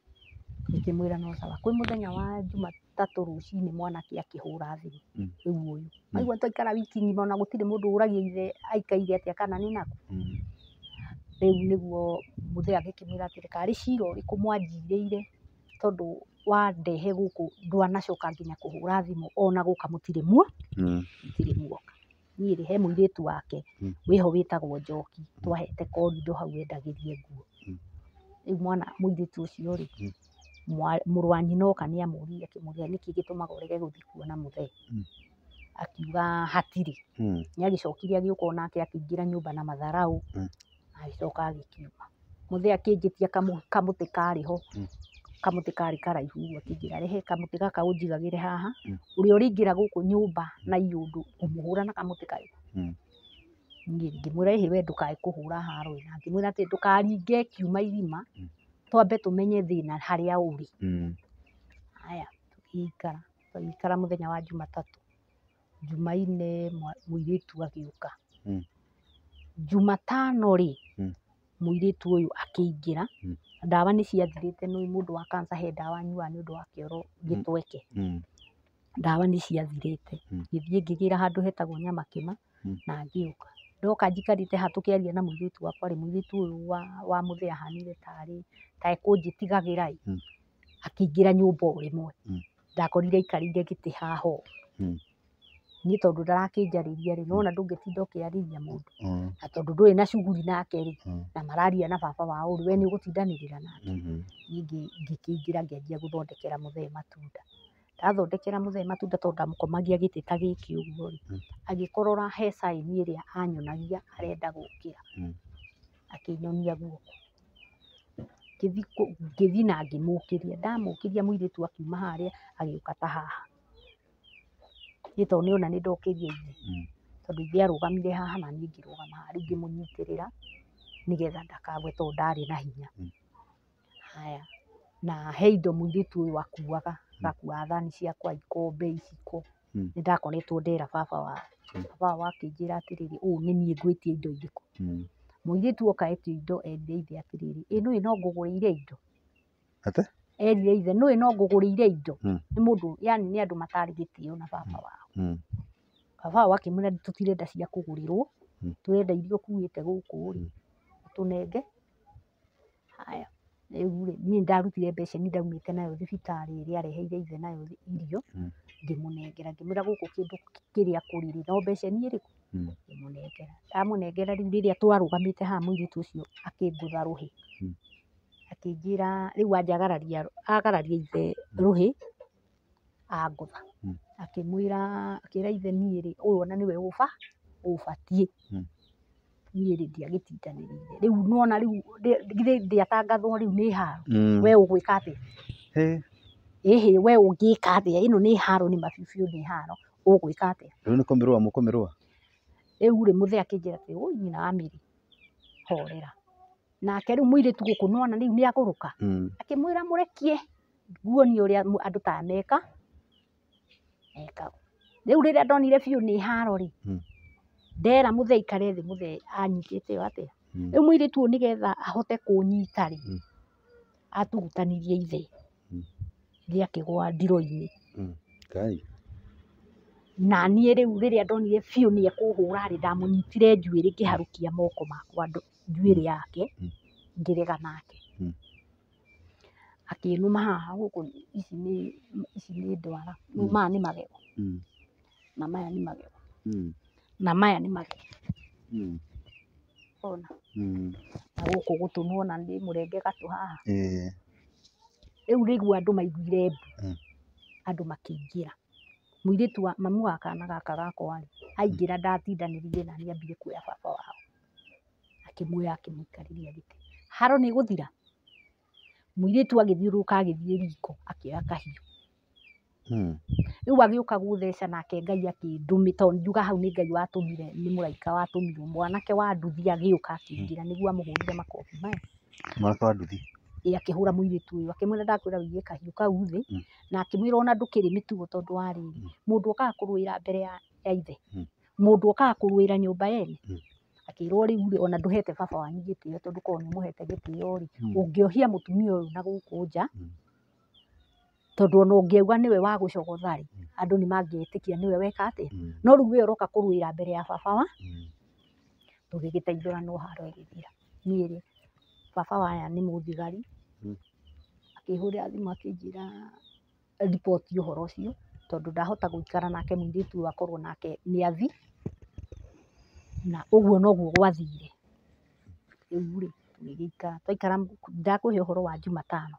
ngĩkĩmwĩra no sawa. Kwĩ mũthenya wa Jumatatũ rũcinĩ mwanake akĩhũra thimũ, rĩu ũyũ. Waigua twaikara wiki ng'ima ona gũtirĩ mũndũ ũragia ithe aikaire atĩa kana nĩ nakũ. Rĩu nĩguo mũthee agĩkĩmwĩra atĩrĩ, karĩ cira ũrĩkũ mwanjirĩire tondũ wandehe gũkũ ndwanacoka nginya kũhũra thimũ ona gũka mũtirĩ muoka. Niĩ rĩ he mũirĩtu wake wĩho wĩtagwo Njoki, twahete korindo hau endagĩrie nguo. Rĩu mwana mũirĩtu ũcio rĩ, mũrũ wa nyina oka nĩ amũririe akĩmũria nĩkĩ gĩtũmaga ũrege gũthiĩ kuona mũthee. Akiuga hatirĩ. Nĩ agĩcokire agĩũka onake akĩingĩra nyũmba na matharau, agĩcoka agĩkiuma. Mũthee akĩnjĩtia kamũtĩ karĩ ho, kamũtĩ karĩ karaihu ũguo, akĩnjĩra rehe kamũtĩ gaka ũnjigagĩre haha, ũrĩa ũrĩingĩra gũkũ nyũmba na iũndũ ngũmũhũra na kamũtĩ kau. Niĩ ngĩmwĩra ĩhĩ we ndũkae kũhũra haro ĩ, na ngĩmwĩra atĩ ndũkaringe kiuma irima, twambe tũmenye thĩna harĩa ũrĩ. Haya tũgĩikara, tũgĩikara mũthenya wa Jumatatũ, Jumaine mũirĩtu agĩũka. Jumatano rĩ, mũirĩtu ũyũ akĩingĩra, ndawa nĩ ciathirĩte nĩ mũndũ wa cancer he ndawa anyuaga nĩ ũndũ wa kĩoro gĩtweke. Ndawa nĩ ciathirĩte. Ngĩthiĩ ngĩgĩra handũ hetagwo Nyamakĩma na ngĩũka. Ndoka njikarĩte haha tũkĩaria na mũirĩtu wakwa rĩ, mũirĩtu ũyũ wa mũthee ahanire tarĩ ta ekũnjĩtigagĩra ĩ, akĩingĩra nyũmba o rĩmwe. Ndakorire aikarĩire gĩtĩ haha ũũ. Niĩ tondũ ndarakĩnjarĩria rĩ, nĩwona ndũngĩtinda ũkĩarĩria mũndũ. Na tondũ ndũrĩ na cuguri nake rĩ, na mararia na baba wao rĩ, we nĩ ũgũtindanĩrĩra nake. Niĩ ngĩkĩingĩra ngĩanjia gũthondekera mũthee matunda. Ndathondekera mũthee matunda tondũ ndamũkomagia gĩtĩ ta gĩkĩ ũguo rĩ, agĩkorora he sign ĩrĩa anyonagia arenda gũkĩra. Akĩnyonia guoko. Ngĩthiĩ na ngĩmũkĩria. Ndamũkĩria mũirĩtu akiuma harĩa agĩũka ta haha. Niĩ tondũ nĩona nĩ ndokĩria ithe, tondũ ithe arũgamire haha na niĩ ngĩrũgama haha, rĩu ngĩmũnyitĩrĩra nĩgetha ndakagwe tondũ ndarĩ na hinya. Haya, na he indo mũirĩtu ũyũ akuaga, agakuaga thani ciakwa, ikombe, iciko. Nĩ ndakoretwo ndera baba wao. Baba wao akĩnjĩra atĩrĩrĩ, ũũ nĩ niĩ ngwĩtia indo irĩkũ? Mũirĩtu oka etia indo erire ithe atĩrĩrĩ, ĩ nũĩ no ngũgũrĩire indo? Atĩ? Erire ithe, nũĩ no ngũgũrĩire indo? Nĩ mũndũ, yani nĩ andũ matarĩ gĩtĩo na baba wao. Baba wao akĩmwĩra tũtirenda cia kũgũrĩrwo, tũrenda iria ũkuĩte gũkũ rĩ, ũtũnenge. Haya, rĩu rĩ, niĩ ndarutire mbeca nĩ ndaumĩte nayo thibitarĩ ĩrĩa areheire ithe nayo irio, ngĩmũnengera, ngĩmwĩra gũkũ kĩndũ kĩrĩa kũrĩ rĩ, no mbeca ĩrĩkũ? Ngĩmũnengera. Ndamũnengera rĩu rĩrĩa twarũgamĩte haha mũirĩtu ũcio akĩngũtha rũhĩ. Akĩnjĩra rĩu anjagararia, agararia ithe rũhĩ, angũtha. Akĩmwĩra, akĩra ithe niĩ rĩ, ũyũ ona nĩwe ũbatiĩ. Niĩ rĩ ndiagĩtindanĩrĩire. Rĩu nĩwona rĩu githĩ ndiatangathwo rĩu nĩ haro. We ũgwĩka atĩa? Ĩhĩ we ũngĩka atĩa? Ĩno nĩ haro nĩ mabiũ nĩ haro. Ũgwĩka atĩa? Rĩu nĩ kũmĩrũa mũkũmĩrũa? Rĩu rĩ mũthee akĩnjĩra atĩrĩ, ũi nyina wa Mary, horera. Nake rĩu mũirĩtu gũkũ nĩwona rĩu nĩ agũrũka. Akĩmwĩra mũrekie nguonie ũrĩa andũ ta aya meka mekagwo. Rĩu rĩrĩa ndonire biũ nĩ haro rĩ, ndera mũthee aikare thĩ, mũthee anyitĩte o atĩa. Rĩu mũirĩtu ũyũ nĩgetha ahote kũnyita rĩ, atugutanirie ithe. Ithe akĩgũa ndiro-inĩ. Ngai. Na niĩ rĩu rĩrĩa ndonire biũ nĩ ekũhũra rĩ, ndamũnyitire njuĩrĩ ngĩharũkia moko makwa njuĩrĩ yake, ngĩrega nake. Akĩnũma haha gũkũ, ici nĩ ndwara, maya nĩ magego. Na maya nĩ magego. Na maya nĩ magego. Ona. Na gũkũ gũtũ nĩwona nĩ mũrenge gatũ haha. Rĩu rĩguo andũ maiguire mbu, andũ makĩingĩra. Mũirĩtu wa mamu wa kana gaka gakwa rĩ, aingĩra ndatindanĩrĩire na niĩ ambire kuoya baba wao. Akĩmuoya akĩmũikarĩria gĩtĩ. Haro nĩ ĩgũthira? Mũirĩtu agĩthiũrũrũka agĩthiĩ riko akĩoya kahiũ. Rĩu agĩũka gũtheca nake Ngai akĩndũmĩ tondũ ngiuga hau nĩ Ngai watũmire, nĩ mũraika watũmirwo. Mwanake wa nduthi agĩũka akĩingĩra nĩguo amũhũrire makobi maya. Mwanake wa nduthi? Ĩ, akĩhũra mũirĩtu ũyũ akĩmwĩra ndakwĩra wĩige kahiũ kau thĩ, na akĩmwĩra ona ndũkĩrĩ mĩtugo tondũ wa rĩrĩ, mũndũ okaga kũrũĩra mbere ya ithe, mũndũ okaga kũrũĩra nyũmba yene. Akĩrwo rĩu rĩ, ona ndũhete baba wanyu gĩtĩo tondũ korwo nĩ ũmũhete gĩtĩo rĩ, ũngĩohia mũtumia ũyũ na gũkũ nja, tondũ ona ũngĩauga nĩwe wa gũcogotha rĩ, andũ nĩ mangĩetĩkia nĩwe weka atĩa. No rĩu we ũroka kũrũĩra mbere ya baba wa, tũgĩgĩteithũranwo haro ĩgĩthira. Niĩ rĩ, baba waya nĩ mũthigari, akĩhũrĩra thimũ akĩnjĩra riboti ũhoro ũcio, tondũ ndahota gũikara nake mũirĩtu ũyũ akorwo nake nĩ athi, na ũguo noguo gwathire. Rĩu rĩ, tũgĩgĩikara, twaikara, ndakũhe ũhoro wa Jumatano,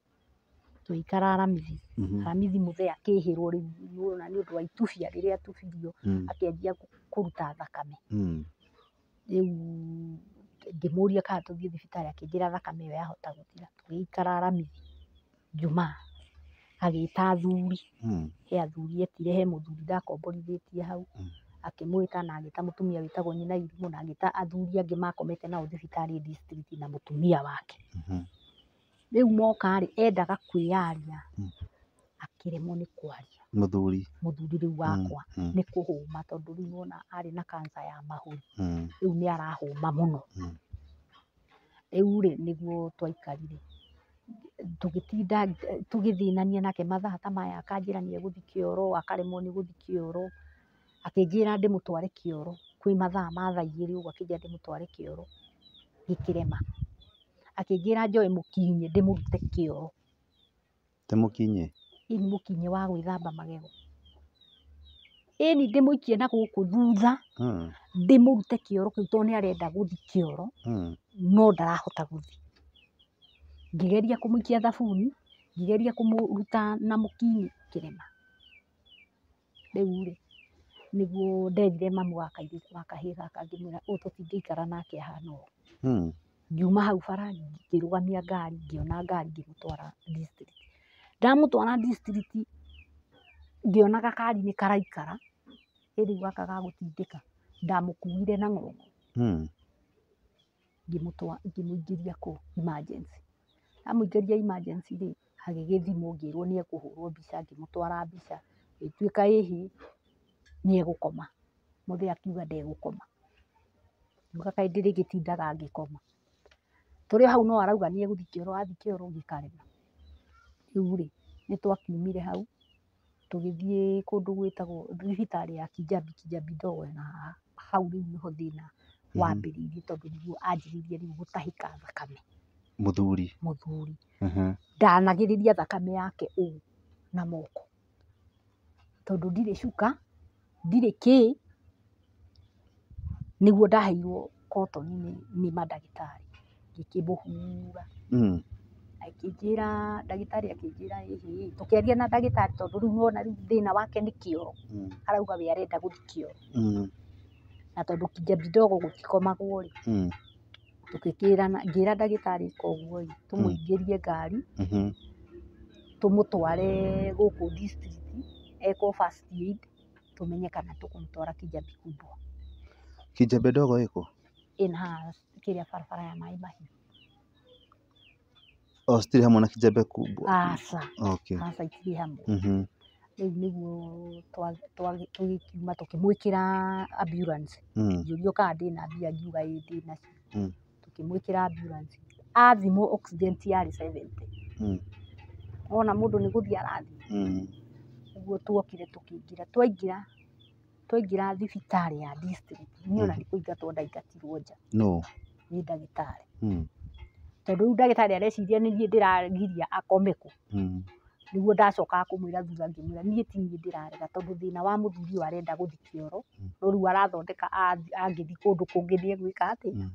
tũgĩikara Aramithi. Aramithi mũthee akĩhĩrwo rĩu nĩwona nĩ ũndũ wa itubia rĩrĩa atubirio, akĩanjia kũruta thakame. Rĩu ngĩmũria kana tũthiĩ thibitarĩ, akĩnjĩra thakame ĩyo yahota gũthira. Tũgĩikara Aramithi Jumaa, agĩta athuri, he athuri etire, he mũthuri ndakomborithĩtie hau, akĩmwĩta na agĩta mũtumia wĩtagwo nyina Irimũ, na agĩta athuri angĩ makomete nao thibitarĩ district na mũtumia wake. Rĩu moka rĩ, endaga kwĩyaria, akĩremwo nĩ kwaria. Mũthuri. Mũthuri rĩu wakwa nĩ kũhũma, tondũ rĩu nĩwona arĩ na cancer ya mahũri. Rĩu nĩ arahũma mũno. Rĩu rĩ, nĩguo twaikarire. Tũgĩtinda tũgĩthĩnania nake mathaa ta maya, akanjĩra nĩ egũthiĩ kĩoro, akaremwo nĩ gũthiĩ kĩoro. Akĩnjĩra ndĩmũtware kĩoro, kwĩ mathaa ma thaa igĩrĩ ũguo akĩnjĩra ndĩmũtware kĩoro, gĩkĩrema. Akĩnjĩra njoe mũkinyĩ ndĩmũrute kĩoro. Te mũkinyĩ? Ĩni mũkinyĩ wa gwĩthamba magego. Ĩni ndĩmũikie na gũkũ thutha, ndĩmũrute kĩoro kĩu tondũ nĩ arenda gũthiĩ kĩoro, no ndarahota gũthiĩ. Ngĩgeria kũmũikia thabuni, ngĩgeria kũmũruta na mũkinyĩ, kĩrema. Rĩu rĩ, nĩguo nderire mamu wa kairĩtu wa kahĩĩ gaka ngĩmwĩra ũyũ tũtingĩikara nake ahana ũũ. Ngiuma hau bara ngĩrũgamia ngari, ngĩona ngari ngĩmũtwara district. Ndamũtwara district ngĩona gakari nĩ karaikara, ĩ rĩu gaka ga gũtindĩka, ndamũkuire na ng'ongo. Ngĩmũingĩria kũu emergency. Ndamũingĩria emergency rĩ, agĩgĩthimwo ngĩrwo nĩ ekũhũrwo mbica, ngĩmũtwara mbica, ĩgĩtuĩka ĩhĩ nĩ egũkoma. Mũthee akiuga ndegũkoma. Ngiuga kaĩ ndĩrĩgĩtindaga ngĩkoma. Tũrĩ o hau no arauga nĩ egũthiĩ kĩoro, athiĩ kĩoro gĩkarema. Rĩu rĩ, nĩ twakiumire hau, tũgĩthiĩ kũndũ gwĩtagwo thibitarĩ ya Kijabi, Kijabi ndogo na hau rĩu nĩho thĩna wambĩrĩirie tondũ nĩguo anjĩrĩirie rĩu gũtahĩka thakame. Mũthuri. Mũthuri. Ndanagĩrĩria thakame yake ũũ na moko. Tondũ ndirĩ cuka, ndirĩ kĩ, nĩguo ndaheirwo cotton nĩ mandagĩtarĩ. Ngĩkĩmũhura. Akĩnjĩra, ndagĩtarĩ akĩnjĩra ĩhĩ, tũkĩaria na ndagĩtarĩ tondũ rĩu nĩwona rĩu thĩna wake nĩ kĩoro. Arauga we arenda gũthiĩ kĩoro. Na tondũ Kijabi ndogo gũtikomagwo rĩ, tũgĩkĩrana, ngĩra ndagĩtarĩ koguo rĩ, tũmũingĩrie ngari, tũmũtware gũkũ district, ekwo first aid, tũmenye kana tũkũmũtwara Kijabi kubwa. Kijabi ndogo ĩkũ? Ĩna haha kĩrĩa barabara ya Maĩ Mahiũ. O citirĩ hamwe na Kijabe kubwa? Aca. Okay. Aca itirĩ hamwe. Rĩu nĩguo tũgĩkiuma tũkĩmwĩkĩra ambulance. Ngĩũrio kana ndĩna mbia ngiuga ĩĩ ndĩnacio. Tũkĩmwĩkĩra ambulance. Athimwo oxygen yarĩ 70. Wona mũndũ nĩ gũthiĩ arathiĩ. Ũguo tuokire tũkĩingĩra. Twaingĩra thibitarĩ ya district, niĩ ona nĩ kũingatwo ndaingatirwo nja. No. Nĩ ndagĩtarĩ. Tondũ rĩu ndagĩtarĩ areciria nĩ niĩ ndĩragiria akome kũ. Nĩguo ndacokaga kũmwĩra thutha ngĩmwĩra niĩ ti niĩ ndĩrarega tondũ thĩna wa mũthuri ũyũ arenda gũthiĩ kĩoro, no rĩu arathondeka angĩthiĩ kũndũ kũngĩ nĩ egwĩka atĩa.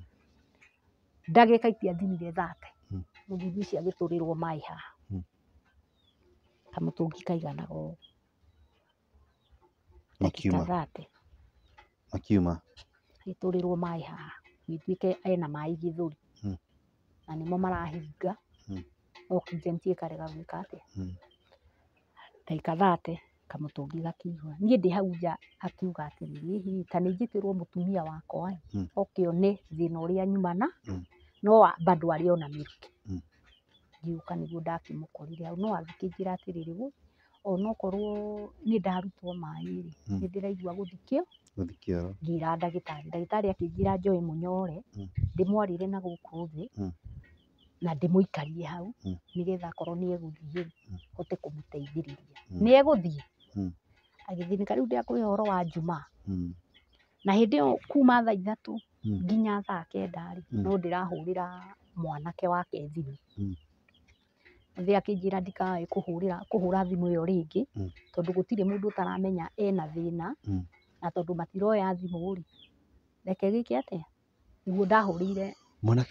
Ndagĩka itiathirire 30, mũthuri ũcio agĩtũrĩrwo maĩ haha. Kamũtũngi kaiganaga ũũ. Ndagĩka 30. Makiuma. Agĩtũrĩrwo maĩ haha. Gũgĩtuĩka ena maĩ gĩthũri. Na nĩmo marahinga. Oxygen ĩkarega gwĩka atĩa. Ndagĩka 30 kamũtũngi gakĩihũra. Niĩ ndĩ hau nja akiuga atĩrĩrĩ, hihi ta nĩ njĩtĩrwo mũtumia wakwa ĩ, oke one thĩna ũrĩa nyuma na no bado arĩ ona mĩrukĩ. Ngĩũka nĩguo ndakĩmũkorire hau, no agĩkĩnjĩra atĩrĩrĩ, onokorwo nĩ ndarutwo maĩ rĩ, nĩ ndĩraigua gũthikio. Gũthikio. Ngĩra ndagĩtarĩ, ndagĩtarĩ akĩnjĩra njoe mũnyore, ndĩmwarĩre na gũkũ thĩ, na ndĩmũikarie hau, nĩgetha akorwo nĩ egũthiĩ, hote kũmũteithĩrĩria. Nĩ egũthiĩ? Agĩthĩnĩka rĩu ndĩrakũhe ũhoro wa Jumaa. Na hĩndĩ ĩyo kuma thaa 3 nginya thaa 9 rĩ, no ndĩrahũrĩra mwanake wake thimũ. Mũthee akĩnjĩra ndikae kũhũra thimũ ĩyo rĩngĩ, tondũ gũtirĩ mũndũ ũtaramenya ena thĩna, na tondũ matiroya thimũ rĩ, reke gĩke atĩa? Nĩguo ndahũrĩire.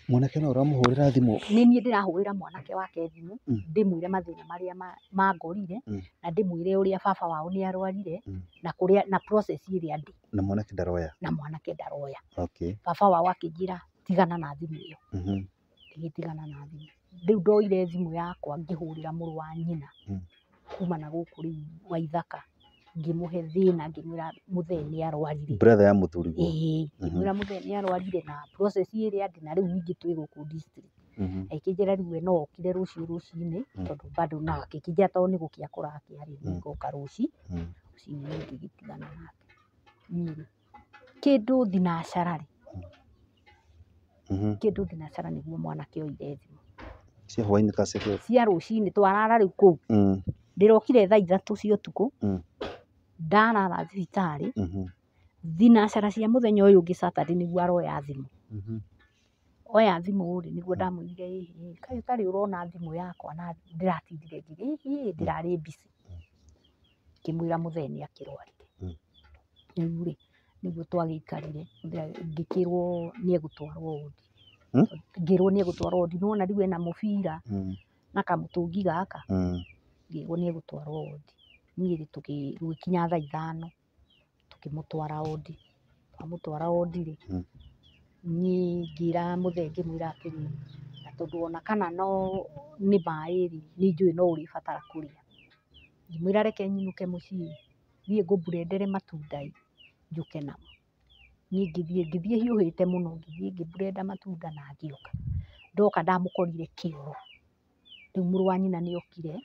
Mwanake no ũramũhũrĩra thimũ? Nĩ niĩ ndĩrahũrĩra mwanake wake thimũ, ndĩmwĩre mathĩna marĩa mangorire, na ndĩmwĩre ũrĩa baba wao nĩ arwarire, na kũrĩa na process ĩrĩa ndĩ. Na mwanake ndaroya? Na mwanake ndaroya. Okay. Baba wao akĩnjĩra tigana na thimũ ĩyo. Ngĩgĩtigana na thimũ. Rĩu ndoire thimũ yakwa ngĩhũrĩra mũrũ wa nyina kuma na gũkũ rĩu Waithaka, ngĩmũhe thĩna, ngĩmwĩra mũthee nĩ arwarire. Brother ya mũthuriguo. Ĩĩ, ngĩmwĩra mũthee nĩ arwarire na process ĩrĩa ndĩ na rĩu ningĩ twĩ gũkũ district. Akĩnjĩra rĩu we no okire rũciũ rũcinĩ, tondũ bado no akĩnjĩra tondũ nĩ gũkĩa kũrakĩa rĩ, nĩngoka rũci rũcinĩ ngĩgĩtigana nake. Niĩ kĩndũ thinacara rĩ, kĩndũ thinacara nĩguo mwanake oire thimũ. Cia hwaĩ-inĩ kana cia kĩroko? Cia rũcinĩ twarara rĩu kũu. Ndĩrokire thaa 3 cia ũtukũ, ndarara thibitarĩ, thinacara cia mũthenya ũyũ ũngĩ Saturday nĩguo aroya thimũ. Oya thimũ rĩ, nĩguo ndamwĩrire ĩhĩ, kaĩ ũtarĩ ũrona thimũ yakwa na ndĩratindire ngĩrĩ, ĩhĩ ndĩrarĩ busy. Ngĩmwĩra mũthee nĩ akĩrwarire. Rĩu rĩ, nĩguo twagĩikarire, ngĩkĩrwo nĩ egũtwarwo wodi. Ngĩrwo nĩ egũtwarwo wodi, nĩwona rĩu ena mũbira na kamũtũngi gaka, ngĩrwo nĩ egũtwarwo wodi. Niĩ rĩ, gũgĩkinya thaa 5 tũkĩmũtwara wodi. Twamũtwara wodi rĩ, niĩ ngĩra mũthee ngĩmwĩra atĩrĩrĩ, na tondũ ona kana no nĩ maĩ rĩ, nĩ njũĩ no ũrĩbatara kũrĩa. Ngĩmwĩra reke nyinũke mũciĩ, thiĩ ngũmburendere matunda ĩ, njũke namo. Niĩ ngĩthiĩ hiũhĩte mũno, ngĩthiĩ ngĩmburenda matunda na ngĩũka. Ndoka ndamũkorire kĩoro. Rĩu mũrũ wa nyina nĩ okire,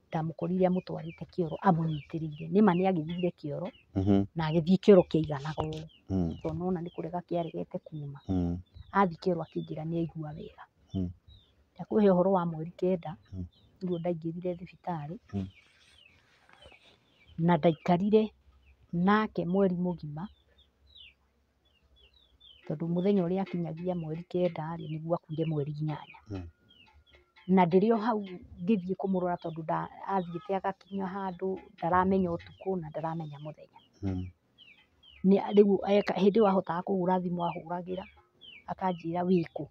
ndamũkorire amũtwarĩte kĩoro amũnyitĩrĩire. Nĩma nĩ agĩthire kĩoro, na agĩthiĩ kĩoro kĩaiganaga ũũ. Tondũ nĩwona nĩ kũrega kĩaregete kuma. Athiĩ kĩoro akĩnjĩra nĩ aigua wega. Ndakũhe ũhoro wa mweri 9, nĩguo ndaingĩrire thibitarĩ, na ndaikarire nake mweri mũgima, tondũ mũthenya ũrĩa akinyagia mweri 9 rĩ, nĩguo akuire mweri 8. Na ndĩrĩ o hau ngĩthiĩ kũmũrora tondũ athiĩte agakinya handũ ndaramenya ũtukũ na ndaramenya mũthenya. Rĩu hĩndĩ ĩyo ahotaga kũhũra thimũ ahũragĩra, akanjĩra wĩkũ,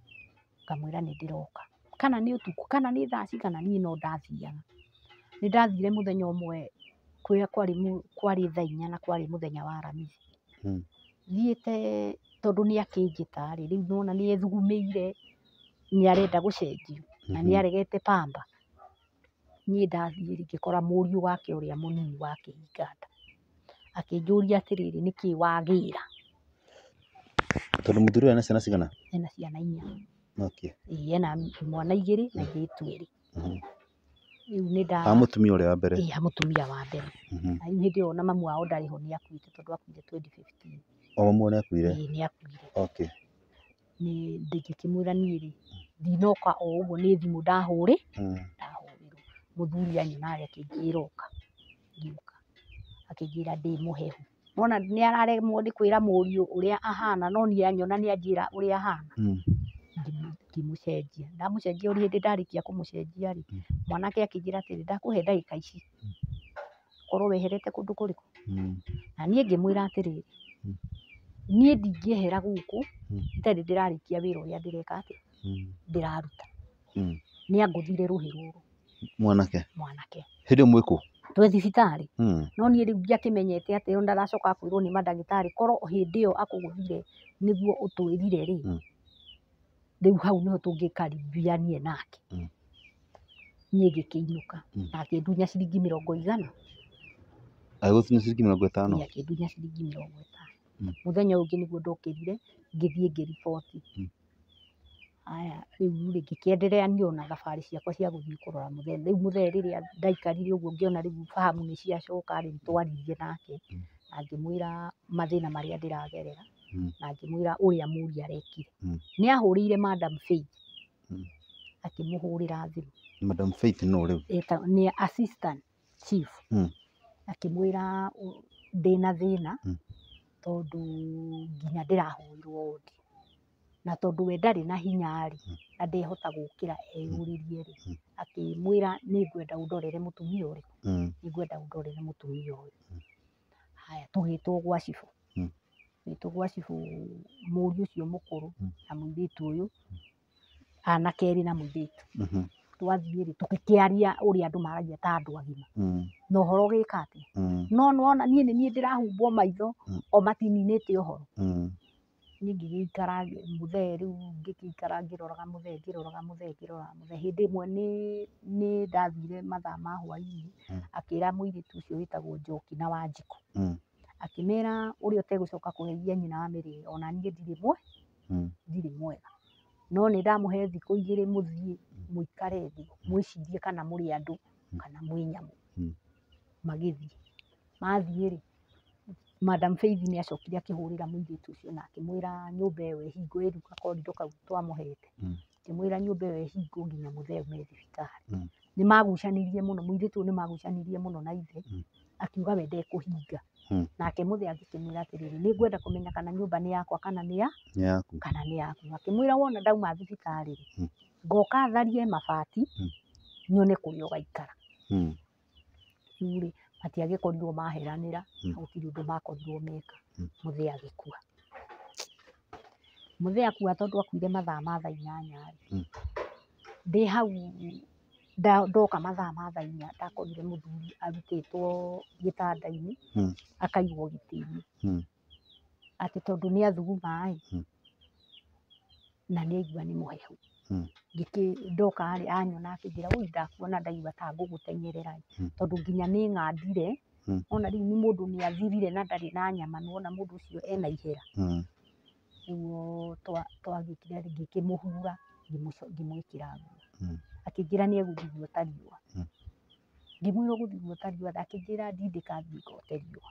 ngamwĩra nĩ ndĩroka. Kana nĩ ũtukũ, kana nĩ thaa cigana, niĩ no ndathiaga. Nĩ ndathire mũthenya ũmwe kũrĩa kwarĩ thaa 4 na kwarĩ mũthenya wa Aramithi. Thiĩte tondũ nĩ akĩnjĩta rĩ, rĩu nĩwona nĩ ethugumĩire, nĩ arenda gũcenjio, na nĩ aregete pamba. Niĩ ndathiĩ rĩ, ngĩkora mũriũ wake ũrĩa mũnini wa kĩhinganda. Akĩnjũria atĩrĩrĩ, nĩkĩ wagĩra? Tondũ mũthuri ũyũ ena ciana cigana? Ena ciana 4. Okay. Ĩĩ, ena mwana 2 na airĩtu 2. Rĩu nĩ nda A mũtumia ũrĩa wa mbere? Ĩĩ, a mũtumia wa mbere. Na rĩu hĩndĩ ĩyo ona mamu wao ndarĩ ho, nĩ akuĩte tondũ akuire 2015. O mamu wao nĩ akuire? Ĩĩ, nĩ akuire. Okay. Nĩ ngĩkĩmwĩra niĩ rĩ, ndinoka o ũguo nĩ thimũ ndahũrĩ, ndahũrĩrwo. Mũthuri anyona rĩ, akĩnjĩra ũka. Ngĩũka. Akĩnjĩra ndĩ mũhehu. Wona nĩ araremwo nĩ kwĩra mũriũ ũrĩa ahana, no niĩ anyona nĩ anjĩra ũrĩa ahana. Ngĩmũcenjia. Ndamũcenjia o hĩndĩ ndarĩkia kũmũcenjia rĩ, mwanake akĩnjĩra atĩrĩ, ndakũhe ndagĩka ici, ũkorwo weherete kũndũ kũrĩkũ. Na niĩ ngĩmwĩra atĩrĩrĩ, niĩ ndingĩehera gũkũ, itarĩ ndĩrarĩkia wĩra ũrĩa ndĩreka atĩa, ndĩraruta. Nĩ angũthire rũhĩ rũrũ. Mwanake? Mwanake. Hĩndĩ ĩyo mwĩ kũ? Twĩ thibitarĩ. No niĩ rĩu ndiakĩmenyete atĩ ona ndaracoka kwĩrwo nĩ mandagĩtarĩ, korwo hĩndĩ ĩyo akũgũthire Nĩguo ũtwĩrire rĩ, rĩu hau nĩho tũngĩkaribianie nake. Niĩ ngĩkĩinũka na akĩndunya ciringi mĩrongo igana. Agĩgũtunya ciringi 50? Ĩĩ, akĩndunya ciringi 50. Mũthenya ũyũ ũngĩ nĩguo ndokĩrire ngĩthiĩ ngĩriboti. Aya, rĩu rĩ, ngĩkĩenderea niĩ ona thabarĩ ciakwa cia gũthiĩ kũrora mũthee. Rĩu mũthee rĩrĩa ndaikarire ũguo ngĩona rĩu fahamu nĩ ciacoka rĩ, nĩtwaririe nake na ngĩmwĩra mathĩna marĩa ndĩragerera na ngĩmwĩra ũrĩa mũriũ arekire. Nĩ ahũrĩire Madam Faith, akĩmũhũrĩra thimũ. Madam Faith nũ rĩu? Nĩ assistant chief. Akĩmwĩra ndĩna thĩna tondũ nginya ndĩrahũrirwo wondi. Na tondũ we ndarĩ na hinya rĩ, na ndehota gũkĩra eyũrĩrie rĩ, akĩmwĩra nĩ ngwenda ũndorere mũtumia ũrĩkũ, nĩ ngwenda ũndorere mũtumia ũyũ. Haya, tũgĩtwo gwa cibũ. Tũgĩtwo gwa cibũ mũriũ ũcio mũkũrũ na mũirĩtu ũyũ, anake erĩ na mũirĩtu. Twathiĩ rĩ, tũgĩkĩaria ũrĩa andũ maragia ta andũ agima. Na ũhoro ũgĩka atĩa? No nĩwona niĩ nĩ niĩ ndĩrahumbwo maitho, o matininĩte ũhoro. Niĩ ngĩgĩikara mũthee rĩu ngĩgĩikara ngĩroraga mũthee ngĩroraga mũthee ngĩroraga mũthee. Hĩndĩ ĩmwe nĩ ndathire mathaa ma hwaĩ-inĩ, akĩra mũirĩtu ũcio wĩtagwo Njoki na Wanjikũ. Akĩmera ũrĩa ũtegũcoka kũgeithia nyina wa Mĩrĩ, ona niĩ ndirĩ ndirĩ mwega. No nĩ ndamũhe thikũ igĩrĩ mũthiĩ mũikare thĩ mwĩcirie kana mũrĩ andũ kana mwĩ nyamũ. Magĩthiĩ. Mathiĩ rĩ, Madam Faith nĩ acokire akĩhũrĩra mũirĩtu ũcio na akĩmwĩra nyũmba ĩyo ĩhingwo ĩ rĩu gakorindo kau twamũhete. Akĩmwĩra nyũmba ĩyo ĩhingwo nginya mũthee aume thibitarĩ. Nĩ magucanirie mũno, mũirĩtu ũyũ nĩ magucanirie mũno na ithe, akiuga we ndekũhinga. Nake mũthee agĩkĩmwĩra atĩrĩrĩ, nĩ ngwenda kũmenya kana nyũmba nĩ yakwa kana nĩ ya yaku. Kana nĩ yaku. Akĩmwĩra wona ndauma thibitarĩ rĩ, ngoka tharie mabati nyone kũrĩa ũgaikara. Rĩu rĩ, matiagĩkorirwo maheranĩra, gũtirĩ ũndũ makorirwo meka. Mũthee agĩkua. Mũthee akua tondũ akuire mathaa ma thaa 8 rĩ, ndĩ hau ndoka mathaa ma thaa 4 ndakorire mũthuri arutĩtwo gĩtanda-inĩ akaigwo gĩtĩ-inĩ. Atĩ tondũ nĩ athuguma ĩ, na nĩ aigua nĩ mũhehu. Ndoka rĩ, anyona akĩnjĩra ũi ndakuona ndaigua ta ngũgũteng'erera ĩ, tondũ nginya nĩ ng'andire, ona rĩu nĩ mũndũ nĩ athirire na ndarĩ na nyama nĩwona mũndũ ũcio ena ihera. Nĩguo twagĩkire ngĩkĩmũhura ngĩmwĩkĩra nguo. Akĩnjĩra nĩ egũthiĩ guota riũa. Ngĩmwĩra ũgũthiĩ guota riũa, akĩnjĩra ndindĩka thiĩ ngote riũa.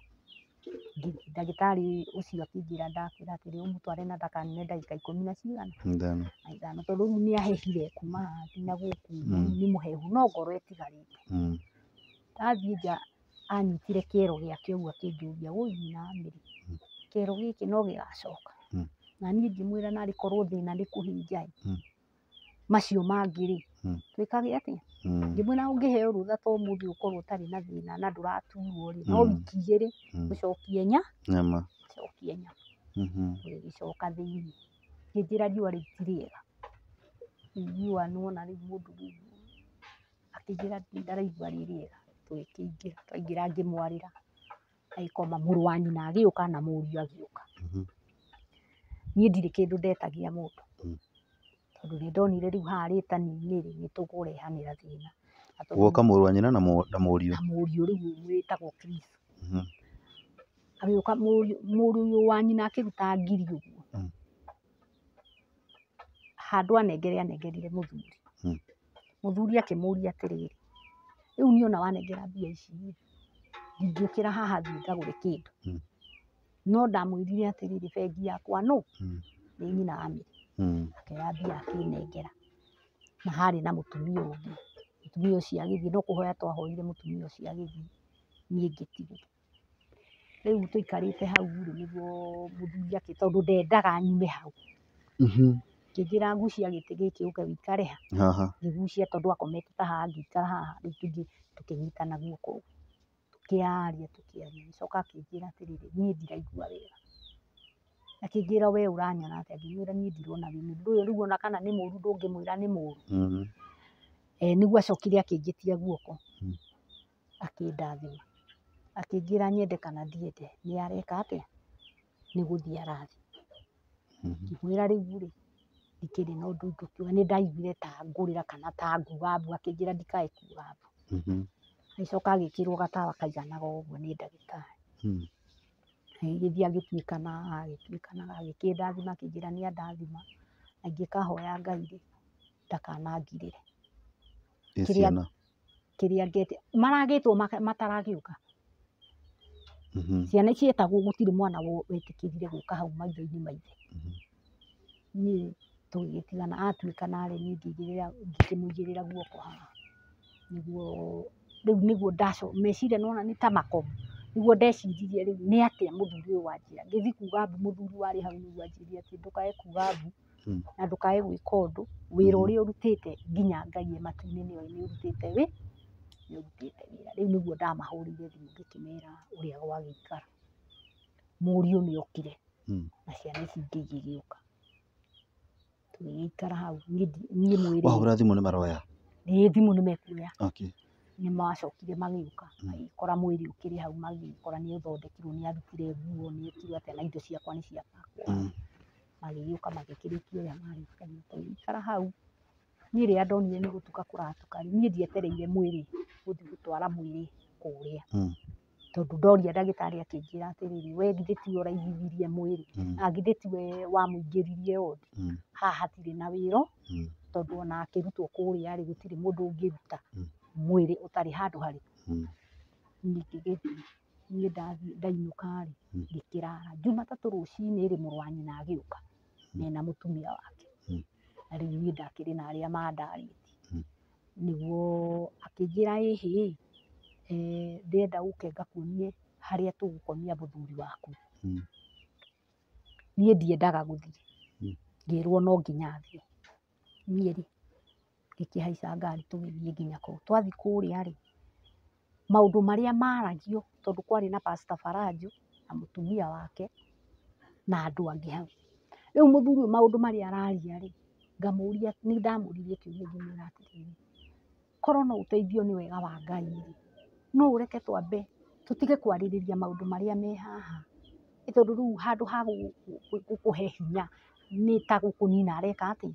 Ndagĩtarĩ ũcio akĩnjĩra ndakwĩra atĩrĩ ũmũtware na ndakanine ndagĩka ikũmi na cigana? Na ithano tondũ rĩu nĩ ahehire kuma haha nginya gũkũ nĩ mũhehu no ngoro ĩtigarĩte. Ndathiĩ nja anyitire kĩero gĩake ũguo akĩnjũria wũi nyina wa Mĩrĩ, kĩero gĩkĩ no gĩgacoka? Na niĩ ngĩmwĩra narĩ korwo thĩna nĩ kũhĩnja ĩ, macio mangĩ rĩ, twĩkage atĩa? Ngĩmwĩra ũngĩheo rũtha ta ũmũthĩ ũkorwo ũtarĩ na thĩna na ndũraturwo rĩ, no wiki igĩrĩ ũcokie nyama. Ũcokie nyama. Ũgĩgĩcoka thĩiniĩ. Ngĩnjĩra riũa rĩu ti rĩega. Riũa nĩwona rĩu mũndũ rĩu akĩnjĩra ndaraigua rĩ rĩega. Tũgĩkĩingĩra, twaingĩra ngĩmwarĩra agĩkoma, mũrũ wa nyina agĩũka na mũriũ agĩũka. Niĩ ndirĩ kĩndũ ndetagia mũndũ. Tondũ nĩ ndonire rĩu haha rĩtani-inĩ rĩ, nĩ tũkũrehanĩra thĩna. Gwoka mũrũ wa nyina na mũriũ. Na mũriũ rĩu wĩtagwo Chris. Agĩũka mũriũ wa nyina akĩruta ngiri ũguo. Handũ anengere anengerire mũthuri. Mũthuri akĩmũria atĩrĩrĩ, rĩu niĩ ona wanengera mbia ici rĩ, ndingĩũkĩra haha thiĩ ngagũre kĩndũ. No ndamwĩrire atĩrĩrĩ, bengi yakwa nũ? Nĩ nyina wa Mĩrĩ. Akĩoya mbia akĩnengera. Na harĩ na mũtumia ũngĩ. Mũtumia ũcio agĩthiĩ, no kũhoya twahoire mũtumia ũcio agĩthiĩ, niĩ ngĩtigwo. Rĩu tũikarĩte hau rĩ, nĩguo mũthuri tondũ ndendaga nyume hau. Akĩnjĩra gucia gĩtĩ gĩkĩ ũke ũikare ha. Ngĩgucia tondũ akomete ta haha ngĩikara haha, rĩu tũkĩnyitana guoko ũguo. Tũkĩaria tũkĩaria, agĩcoka akĩnjĩra atĩrĩrĩ, niĩ ndiraigua wega. Akĩnjĩra we ũranyona atĩa? Ngĩmwĩra niĩ ndirona wĩ mũũru. Ũyũ rĩu ona kana nĩ mũũru ndũngĩmwĩra nĩ mũũru. Nĩguo acokire akĩnjĩtia guoko, akĩndathima. Akĩnjĩra nyende kana ndiende, nĩ areka atĩa? Nĩ gũthiĩ arathiĩ. Ngĩmwĩra rĩu rĩ, ndikĩrĩ na ũndũ ingĩkiuga, nĩ ndaiguire ta ngũrĩra kana ta nguga mbu, akĩnjĩra ndikae kuga mbu. Agĩcoka agĩkĩrwo gatawa kaiganaga ũguo nĩ ndagĩtarĩ. Agĩgĩthiĩ agĩtuĩkana, agĩtuĩkana, agĩkĩndathima, akĩnjĩra nĩ andathima, na ingĩkahoya Ngai rĩ, ndakanangirĩre. Ĩ ciana? Kĩrĩa ngetia, maragĩtwo mataragĩũka. Ciana cietagwo gũtirĩ mwana wetĩkĩrire gũka hau maitho-inĩ ma ithe. Niĩ tũgĩgĩtigana, atuĩkana rĩ, niĩ ngĩkĩmũigĩrĩra guoko haha. Nĩguo rĩu nĩguo meciria nĩwona nĩ ta makomu. Nĩguo ndeciririe rĩu nĩ atĩa mũthuri ũyũ wanjĩra. Ngĩthiĩ kuga mbu mũthuri warĩ hau nĩguo anjĩrire atĩ ndũkae kuga mbu na ndũkae gwĩka ũndũ, wĩra ũrĩa ũrutĩte nginya Ngai e matu-inĩ nĩoĩ nĩ ũrutĩte wĩra. Rĩu nĩguo ndamahũrĩire thimũ ngĩkĩmera ũrĩa gwagĩikara. Mũriũ nĩ okire na ciana ici ingĩ igĩgĩũka. Tũgĩgĩikara hau niĩ mwĩrĩ. Wahũra thimũ nĩ maroya? Ĩĩ thimũ nĩ mekuoya. Nĩ macokire magĩũka, magĩkora mwĩrĩ ũkĩrĩ hau, magĩkora nĩ ũthondekirwo, nĩ arutire nguo, nĩ ekirwo atĩa, na indo ciakwa nĩ ciabangwo hau. Magĩgĩũka magĩkĩrĩkia ũrĩa marĩkagia. Tũgĩikara hau. Niĩ rĩrĩa ndonire nĩ gũtuka kũratuka rĩ, niĩ ndietereire mwĩrĩ gũthiĩ gũtwara mwĩrĩ kũrĩa. Tondũ ndoria ndagĩtarĩ akĩnjĩra atĩrĩrĩ, we githĩ tiwe ũraigithirie mwĩrĩ, na githĩ tiwe wamũingĩririe wodi, haha hatirĩ na wĩra, tondũ ona akĩrutwo kũrĩa rĩ, gũtirĩ mũndũ ũngĩruta mwĩrĩ ũtarĩ handũ harĩkũ. Niĩ ngĩgĩthiĩ, niĩ ndathiĩ ndainũka rĩ, ngĩkĩrara. Jumatatũ rũcinĩ rĩ, mũrũ wa nyina agĩũka mena mũtumia wake. Na rĩu niĩ ndakĩrĩ na arĩa mandarĩtie. Nĩguo akĩnjĩra ĩhĩ, ndĩrenda ũke ngakuonie harĩa tũgũkomia mũthuri waku. Niĩ ndiendaga gũthiĩ, ngĩrwo no nginya thiĩ. Niĩ rĩ, ngĩkĩhaica ngari tũgĩthiĩ nginya kũu. Twathiĩ kũrĩa rĩ, maũndũ marĩa maragio, tondũ kwarĩ na Pastor Farajo na mũtumia wake na andũ angĩ hau. Rĩu mũthuri ũyũ maũndũ marĩa araria rĩ, ngamũria, nĩ ndamũririe kĩũria ngĩmwĩra atĩrĩrĩ, korwo no ũteithio nĩ wega wa Ngai rĩ, no ũreke twambe tũtige kwarĩrĩria maũndũ marĩa me haha, nĩ tondũ rĩu handũ ha gũkũhe hinya nĩ ta gũkũnina areka atĩa.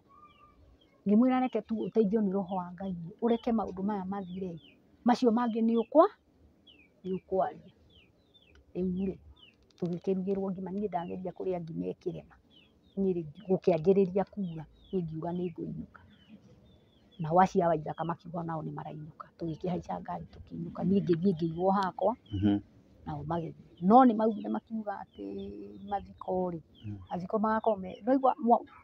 Ngĩmwĩra reke tu ũteithio nĩ roho wa Ngai, ũreke maũndũ maya mathire, macio mangĩ nĩ ũkwaria. Rĩu rĩ, tũgĩkĩrugĩrwo ngima, niĩ ndageria kũrĩa ngima ĩkĩrema. Niĩ rĩ gũkĩanjĩrĩria kura, niĩ ngiuga nĩ ngũinũka. Nao acio a Waithaka makiuga nao nĩ marainũka. Tũgĩkĩhaica ngari tũkĩinũka, niĩ ngĩthiĩ ngĩigwo hakwa, nao magĩthiĩ. No nĩ maugire makiuga atĩ mathiko rĩ, mathiko magakorwo me, nĩwaigua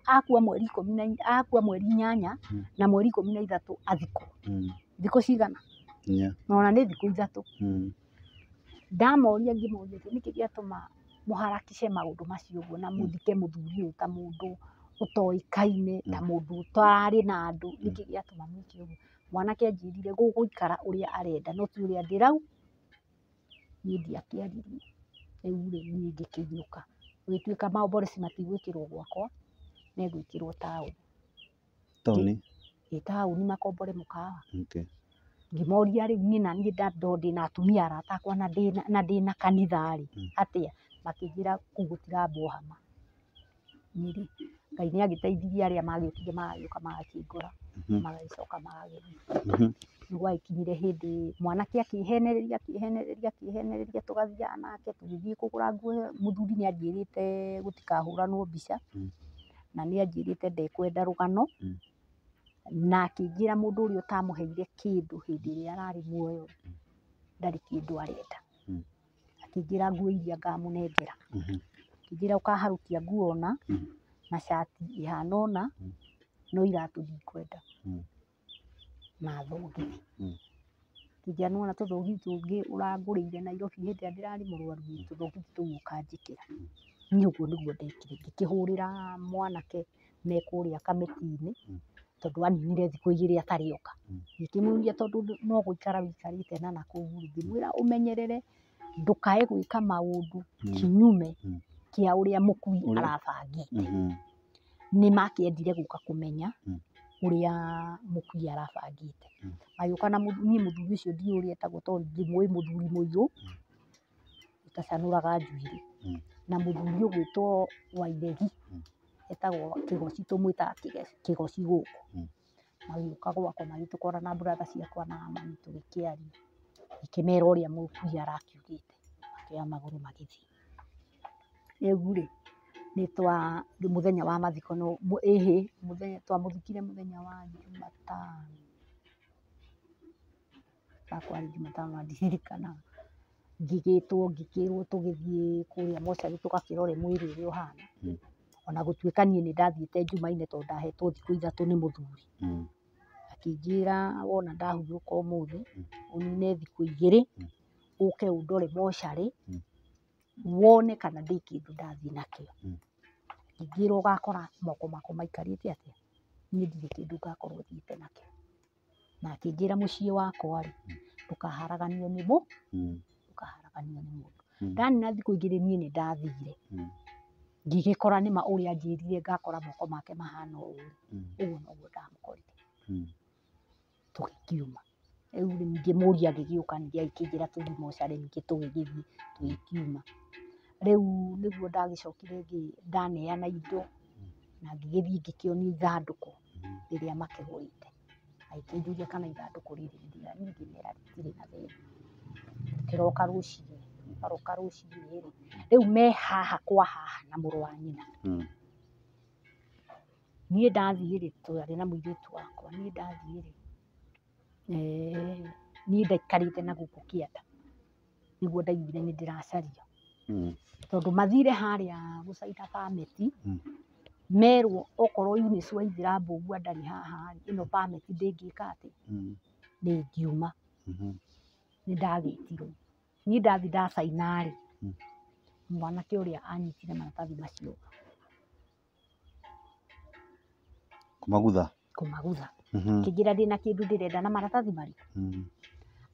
akua mweri ikũmi na akua mweri inyanya na mweri 13 athikwo. Thikũ cigana? Nona nĩ thikũ ithatũ. Ndamoria ngĩmoria atĩ nĩkĩ gĩatũma mũharakishe maũndũ macio ũguo na mũthike mũthuri ũyũ ta mũndũ ũtoĩkaine, ta mũndũ ũtararĩ na andũ, nĩkĩ gĩatũma mwĩke ũguo? Mwanake anjĩrire gũgũikara ũrĩa arenda no ti ũrĩa ndĩrau. Niĩ ndiakĩaririe. Rĩu rĩ, niĩ ngĩkĩinũka. Gũgĩtuĩka maomboreci matigwĩkĩrwo gwakwa, megwĩkĩrwo taũni. Taũni? Ĩ taũni makombore mũkawa. Ngĩmoria rĩu niĩ na niĩ ndĩ na atumia arata akwa na ndĩna kanitha rĩ, atĩa? Makĩnjĩra kũu gũtirambwo hama. Niĩ rĩ, Ngai nĩ agĩteithirie arĩa magĩũkire magagĩũka magakĩngora, magagĩcoka magagĩthiĩ. Nĩ gwagĩkinyire hĩndĩ mwanake akĩhenereria akĩhenereria akĩhenereria tũgathiaga nake tũgĩthiĩ kũgũra nguo. Mũthuri nĩ anjĩrĩte gũtikahũranwo mbica, na nĩ anjĩrĩte ndekwenda rũgano, na akĩnjĩra mũndũ ũrĩa ũtamũheire kĩndũ hĩndĩ ĩrĩa ararĩ muoyo ndarĩ kĩndũ arenda. Akĩnjĩra nguo iria ngamũnengera, akĩnjĩra ũkaharũkia nguo na na cati ĩhana ũna, no iratũ ndikwenda na thogithi. Akĩnjĩra nĩwona tũthogithi tũngĩ ũrangũrĩire Nairobi hĩndĩ ĩrĩa ndĩrarĩ mũrwaru, tũthogithi tũu ũkanjĩkĩra. Niĩ ũguo nĩguo ndekire, ngĩkĩhũrĩra mwanake me kũrĩa kamĩtĩ-inĩ, tondũ aninire thikũ igĩrĩ atarĩ oka. Ngĩkĩmũria tondũ no gũikara wĩikarĩte na nakũu rĩ, ngĩmwĩra ũmenyerere ndũkae gwĩka maũndũ kinyume kĩa ũrĩa mũkui arabangĩte. Nĩ makĩendire gũka kũmenya ũrĩa mũkui arabangĩte. Magĩũka na niĩ mũthuri ũcio ndiũĩ ũrĩa etagwo tondũ ndimũĩ, mũthuri mũirũ ũtacanũraga njuĩrĩ, na mũthuri ũgwĩtwo Wairegi. Etagwo Kĩgoci, tũmwĩtaga Kĩgoci gũkũ. Magĩũka gwakwa magĩtũkora na brother ciakwa na mami tũgĩkĩaria. Ngĩkĩmera ũrĩa mũkui arakiugĩte. Makĩoya magũrũ magĩthiĩ. Rĩu rĩ, nĩ twa mũthenya wa mathiko no ĩhĩ mũthenya twamũthikire mũthenya wa Jumatano. Kwarĩ Jumatano na ndiririkanaga. Ngĩgĩtwo ngĩkĩrwo tũgĩthiĩ kũrĩa mocarĩ tũgakĩrore mwĩrĩ ũrĩa ũhana. Ona gũtuĩka niĩ nĩ ndathiĩte Jumaine tondũ ndahetwo thikũ ithatũ nĩ mũthuri. Akĩnjĩra wona ndahurũka ũmũthĩ, ũnine thikũ igĩrĩ, ũke ũndore mocarĩ, wone kana ndĩ kĩndũ ndathiĩ nakĩo. Akĩnjĩra ũgakora moko makwa maikarĩte atĩa, niĩ ndirĩ kĩndũ ngakorwo thiĩte nakĩo. Na akĩnjĩra mũciĩ wakwa rĩ, ndũkaharaganio nĩ ndũkaharaganio nĩ mũndũ. Ndanina thikũ igĩrĩ niĩ nĩ ndathire. Ngĩgĩkora nĩma ũrĩa anjĩrire ngakora moko make mahana ũũ rĩ, ũguo noguo ndamũkorire. Tũgĩkiuma. Rĩu ningĩ mũriũ agĩgĩũka ningĩ agĩkĩnjĩra tũthiĩ mocarĩ ningĩ tũgĩgĩthiĩ tũgĩkiuma. Rĩu nĩguo ndagĩcokire ndaneana indo na ngĩgĩthiĩ ngĩkĩonio ithandũkũ rĩrĩa makĩgũrĩte. Agĩkĩnjũria kana ithandũkũ rĩrĩ nĩ rĩega, niĩ ngĩmera rĩtirĩ na thĩna. Tũkĩroka rũcinĩ, twaroka rũcinĩ rĩ, rĩu me haha kwa haha na mũrũ wa nyina. Niĩ ndathiĩ rĩ, twarĩ na mũirĩtu wakwa, niĩ ndathiĩ rĩ, niĩ ndaikarĩte na gũkũ kĩanda, nĩguo ndaiguire nĩ ndĩracario. Tondũ mathire harĩa gũcaina permit, merwo okorwo Eunice Waithera Mbũgua ndarĩ haha rĩ, ĩno permit ndĩngĩka atĩ, ndĩngiuma. Nĩ ndagĩtirwo. Niĩ ndathiĩ ndacaina rĩ, mwanake ũrĩa anyitire maratathi macio Kũmagutha? Kũmagutha. Akĩnjĩra ndĩna kĩndũ ndĩrenda na maratathi marĩkũ?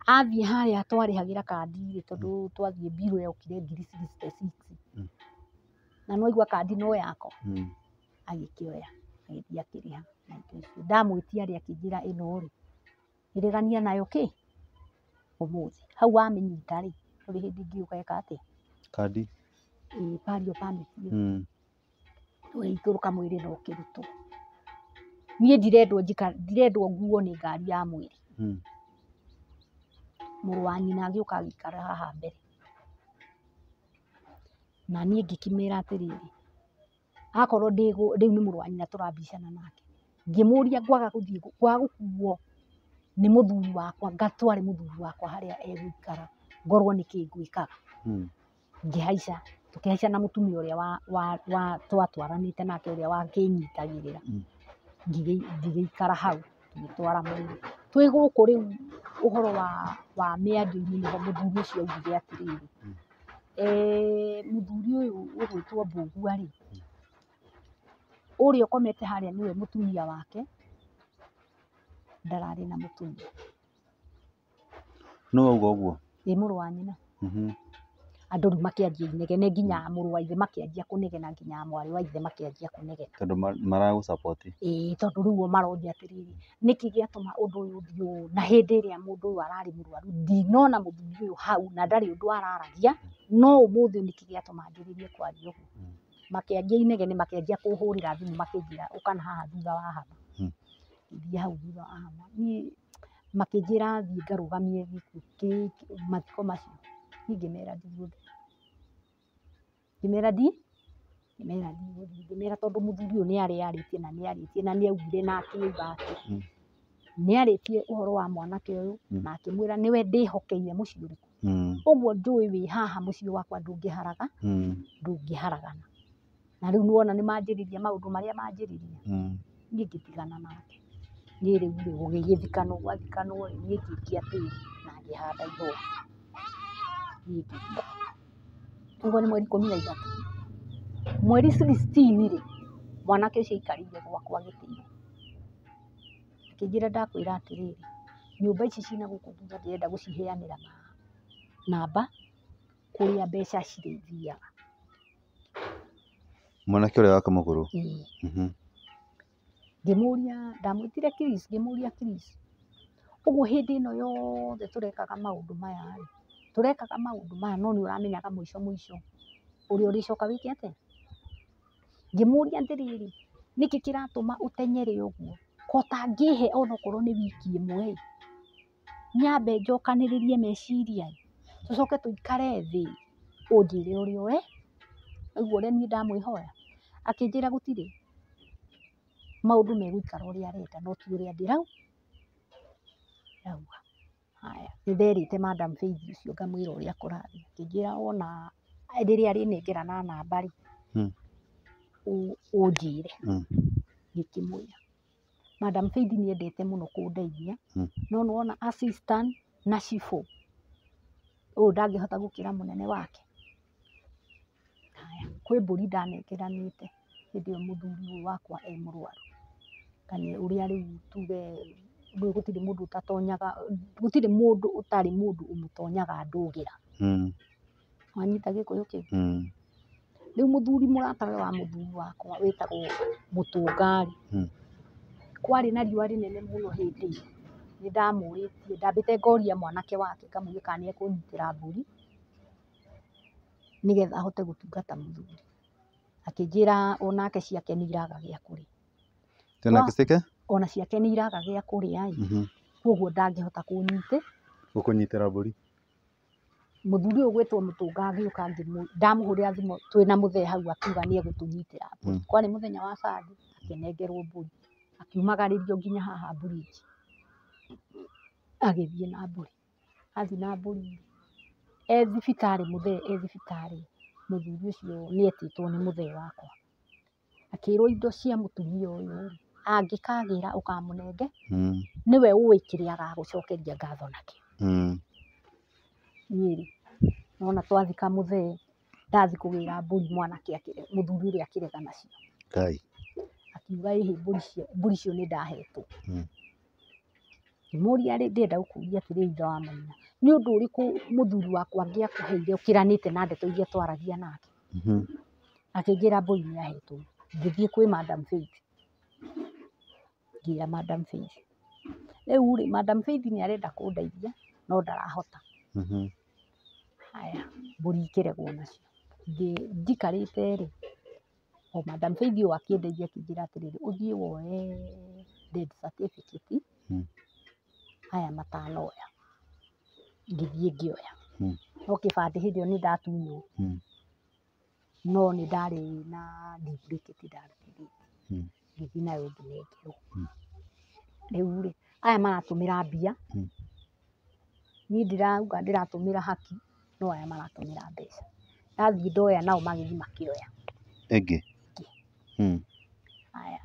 Athiĩ harĩa twarĩhagĩra kandi rĩ, tondũ twathiĩ mbirũ yokire ngiri 66. Na nĩwaigua kandi no yakwa. Agĩkĩoya, agĩthiĩ akĩrĩha na indo icio. Ndamwĩtia rĩ, akĩnjĩra ĩno rĩ, ĩrĩgania nayo kĩ? Ũmũthĩ. Hau wamĩnyita rĩ, ndũrĩ hĩndĩ ĩngĩ ũgeka atĩa? Kandi? Ĩĩ, burial permit ĩyo. Ũgĩikũrũka mwĩrĩ na ũkĩrutwo. Niĩ ndirendwo ndirendwo nguo nĩ ngari ya mwĩrĩ. Mũrũ wa nyina agĩũka agĩikara haha mbere. Na niĩ ngĩkĩmera atĩrĩrĩ, akorwo rĩu nĩ mũrũ wa nyina tũrabicana nake. Ngĩmũria ngwaga gũthiĩ, ngwaga gũkuo nĩ mũthuri wakwa, ngatware mũthuri wakwa harĩa egũikara, ngorwo nĩkĩ ngwĩkaga. Ngĩhaica, tũkĩhaica na mũtumia ũrĩa wa twatwaranĩte nake ũrĩa wakĩnyitagĩrĩra. Ngĩgĩikara hau, tũgĩtwara mwĩrĩ. Twĩ gũkũ rĩu ũhoro wa mĩario-inĩ nĩho mũthuri ũcio augire atĩrĩrĩ, mũthuri ũyũ ũgwĩtwo Mbũgua rĩ, ũrĩa ũkomete harĩa nĩwe mũtumia wake, ndararĩ na mũtumia. Nũ wauga ũguo? Ĩ mũrũ wa nyina. Andũ rĩu makĩanjia inegene nginya mũrũ wa ithe makĩanjia kũnegena nginya mwarĩ wa ithe makĩanjia kũnegena. Tondũ maragũ support. Ĩĩ, tondũ rĩu o maroria atĩrĩrĩ, nĩkĩ gĩatũma ũndũ ũyũ ũthiĩ ũũ na hĩndĩ ĩrĩa mũndũ ũyũ ararĩ mũrwaru ndinona mũthuri ũyũ hau na ndarĩ ũndũ araragia, no ũmũthĩ nĩkĩ gĩatũma anjĩrĩrie kwaria ũguo. Makĩanjia inegene makĩanjia kũhũrĩra thimũ makĩnjĩra ũka na haha thutha wa hama. Ngĩthiĩ hau thutha wa hama. Niĩ makĩnjĩra thiĩ ngarũgamie gĩkuũ mathiko macio. Niĩ ngĩmera ndigũthiĩ. Ngĩmera ngĩmera ndigũthiĩ. Ngĩmera tondũ mũthuri ũyũ nĩ arĩarĩtie na nĩarĩtie na nĩaugire na akiuga atĩ nĩarĩtie ũhoro wa mwanake ũyũ na akĩmwĩra nĩwe ndĩhokeire mũciĩ ũrĩkũ. Ũguo njũĩ wĩ haha mũciĩ wakwa ndũngĩharaga, ndũngĩharagana. Na rĩu nĩwona nĩmanjĩrĩria maũndũ marĩa manjĩrĩria. Niĩ ngĩtigana nake. Niĩ rĩu rĩ, gũgĩgĩthikanwo gwathikanwo rĩ, niĩ ngĩikia tĩri na ngĩhanda ihũa. Niĩ ngĩthiĩ. Ũguo nĩ mweri 13. Mweri 16 rĩ, mwanake ũcio aikarĩire gwakwa gĩtĩ-inĩ. Akĩnjĩra ndakwĩra atĩrĩrĩ, nyũmba ici ciĩna gũkũ thutha ndĩrenda gũciheanĩra namba kũrĩa mbeca cirĩthiaga. Mwanake ũrĩa wa Kamũgũrũ? Ĩĩ. Ngĩmũria, ndamwĩtire Chris, ngĩmũria Chris, ũguo hĩndĩ ĩno yothe tũrekaga maũndũ maya rĩ, tũrekaga maũndũ maya no nĩ ũramenyaga mũico mũico ũrĩa ũrĩcoka wĩke atĩa? Ngĩmũria atĩrĩrĩ, nĩkĩ kĩratũma ũteng'ere ũguo? Ko ũtangĩhe onokorwo nĩ wiki ĩmwe ĩ, nyambe njokanĩrĩrie meciria ĩ, tũcoke tũikare thĩ ũnjĩre ũrĩa ũre, waigua ũrĩa niĩ ndamwĩhoya? Akĩnjĩra gũtirĩ, maũndũ megũikara ũrĩa arenda no ti ũrĩa ndĩrauga. Haya, nĩ nderĩte Madam Faith ũcio ngamwĩra ũrĩa kũrathiĩ, akĩnjĩra ona rĩrĩa arĩnengerana namba rĩ, ũnjĩre. Ngĩkĩmwĩra. Madam Faith nĩ endete mũno kũndeithia, no nĩ wona assistant na cibũ, ũyũ ndangĩhota gũkĩra mũnene wake. Haya, kwĩ mbũri ndanengeranĩte hĩndĩ ĩyo mũthuri ũyũ wakwa e mũrwaru. Kana ũrĩa rĩu tuge gũtirĩ mũndũ ũtatonyaga, gũtirĩ mũndũ ũtarĩ mũndũ ũmũtonyaga ndũgĩra. Wanyita gĩkũyũ kĩu? Rĩu mũthuri mũratawe wa mũthuri wakwa wĩtagwo Mũtũnga rĩ, kwarĩ na riũa rĩnene mũno hĩndĩ ĩyo. Nĩ ndamũrĩtie, ndambĩte ngoria mwanake wake ngamũria kana nĩ ekũnyitĩra mbũri nĩgetha ahote gũtungata mũthuri. Akĩnjĩra onake ciake nĩ iraga gĩa kũrĩa. Tena ciake? Ona ciake nĩ iraga gĩa kũrĩa ĩ, koguo ndangĩhota gũkũnyitĩra mbũri. Mũthuri ũyũ gwĩtwo Mũtũnga agĩũka ndamũhũrĩra thimũ twĩna mũthee hau akiuga nĩ egũtũnyitĩra mbũri. Kwarĩ mũthenya wa Sunday, akĩnengerwo mbũri, akiumagarĩrio nginya haha bridge, agĩthiĩ na mbũri. Athiĩ na mbũri e thibitarĩ, mũthee e thibitarĩ, mũthuri ũcio nĩ etĩtwo nĩ mũthee wakwa, akĩrwo indo cia mũtumia ũyũ rĩ, angĩkagĩra ũkamũnenge, nĩwe ũĩ kĩrĩa agagũcokeria ngatho nakĩo. Niĩ rĩ, nona twathika mũthee, ndathiĩ kũgĩra mbũri mwanake mũthuri ũrĩa akĩrega nacio. Ngai. Akiuga ĩhĩ mbũri icio nĩ ndahetwo. Ngĩmũria rĩ, ndĩrenda gũkũria atĩrĩrĩ ithe wa maina, nĩ ũndũ ũrĩkũ mũthuri wakwa angĩakũheire ũkĩranĩte na ndeto iria twaragia nake? Akĩnjĩra mbũri nĩ ahetwo. Ngĩthiĩ kwĩ Madam Faith, ngĩra Madam Faith, rĩu rĩ, Madam Faith nĩ arenda kũndeithia no ndarahota. Haya, mbũri ikĩregwo nacio. Njikarĩte rĩ, o Madam Faith ũyũ akĩndeithia akĩnjĩra atĩrĩrĩ, ũthiĩ woe death certificate aya matanoya. Ngĩthiĩ ngĩoya. No kĩbandĩ hĩndĩ ĩyo nĩ ndatunywo, no nĩ ndarĩ na duplicate ndarutithĩtie. Ngĩthiĩ nayo ngĩnengerwo. Rĩu rĩ, aya maratũmĩra mbia, niĩ ndĩrauga ndĩratũmĩra haki, no aya maratũmĩra mbeca. Ndathiĩ ndoya nao magĩthiĩ makĩoya. Ĩngĩ. Haya,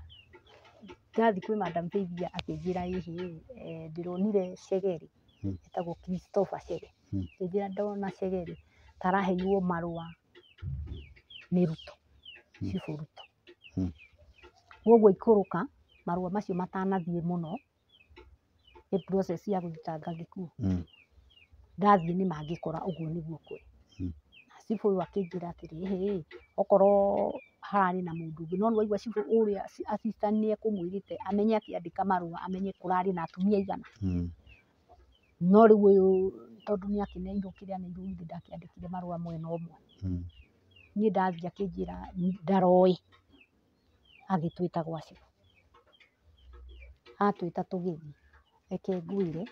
ndathiĩ kwĩ Madam Faith akĩnjĩra ĩhĩ, ndĩronire Chegeri, etagwo Christopher Chege. Akĩnjĩra ndona Chegeri ta araheirwo marũa nĩ Ruto, Cibũ Ruto. Koguo ikũrũka marũa macio matanathiĩ mũno, nĩ process ya gũthitanga gĩkuũ. Ndathiĩ nĩ mangĩkora ũguo nĩguo kũrĩ. Na cibũ ũyũ akĩnjĩra atĩrĩ, ĩhĩ, okorwo hararĩ na mũndũ ũngĩ, no nĩ waigua cibũ ũrĩa assistant nĩ ekũmwĩrĩte amenye akĩandĩka marũa amenye kũrarĩ na atumia aigana. No rĩu ũyũ tondũ nĩ akĩneirwo kĩrĩa aneirwo githĩ ndakĩandĩkire marũa mwena ũmwe. Niĩ ndathiĩ akĩnjĩra ndaroĩ, agĩtwĩta gwa cibũ. Atwĩta tũgĩthiĩ, reke ngwĩre,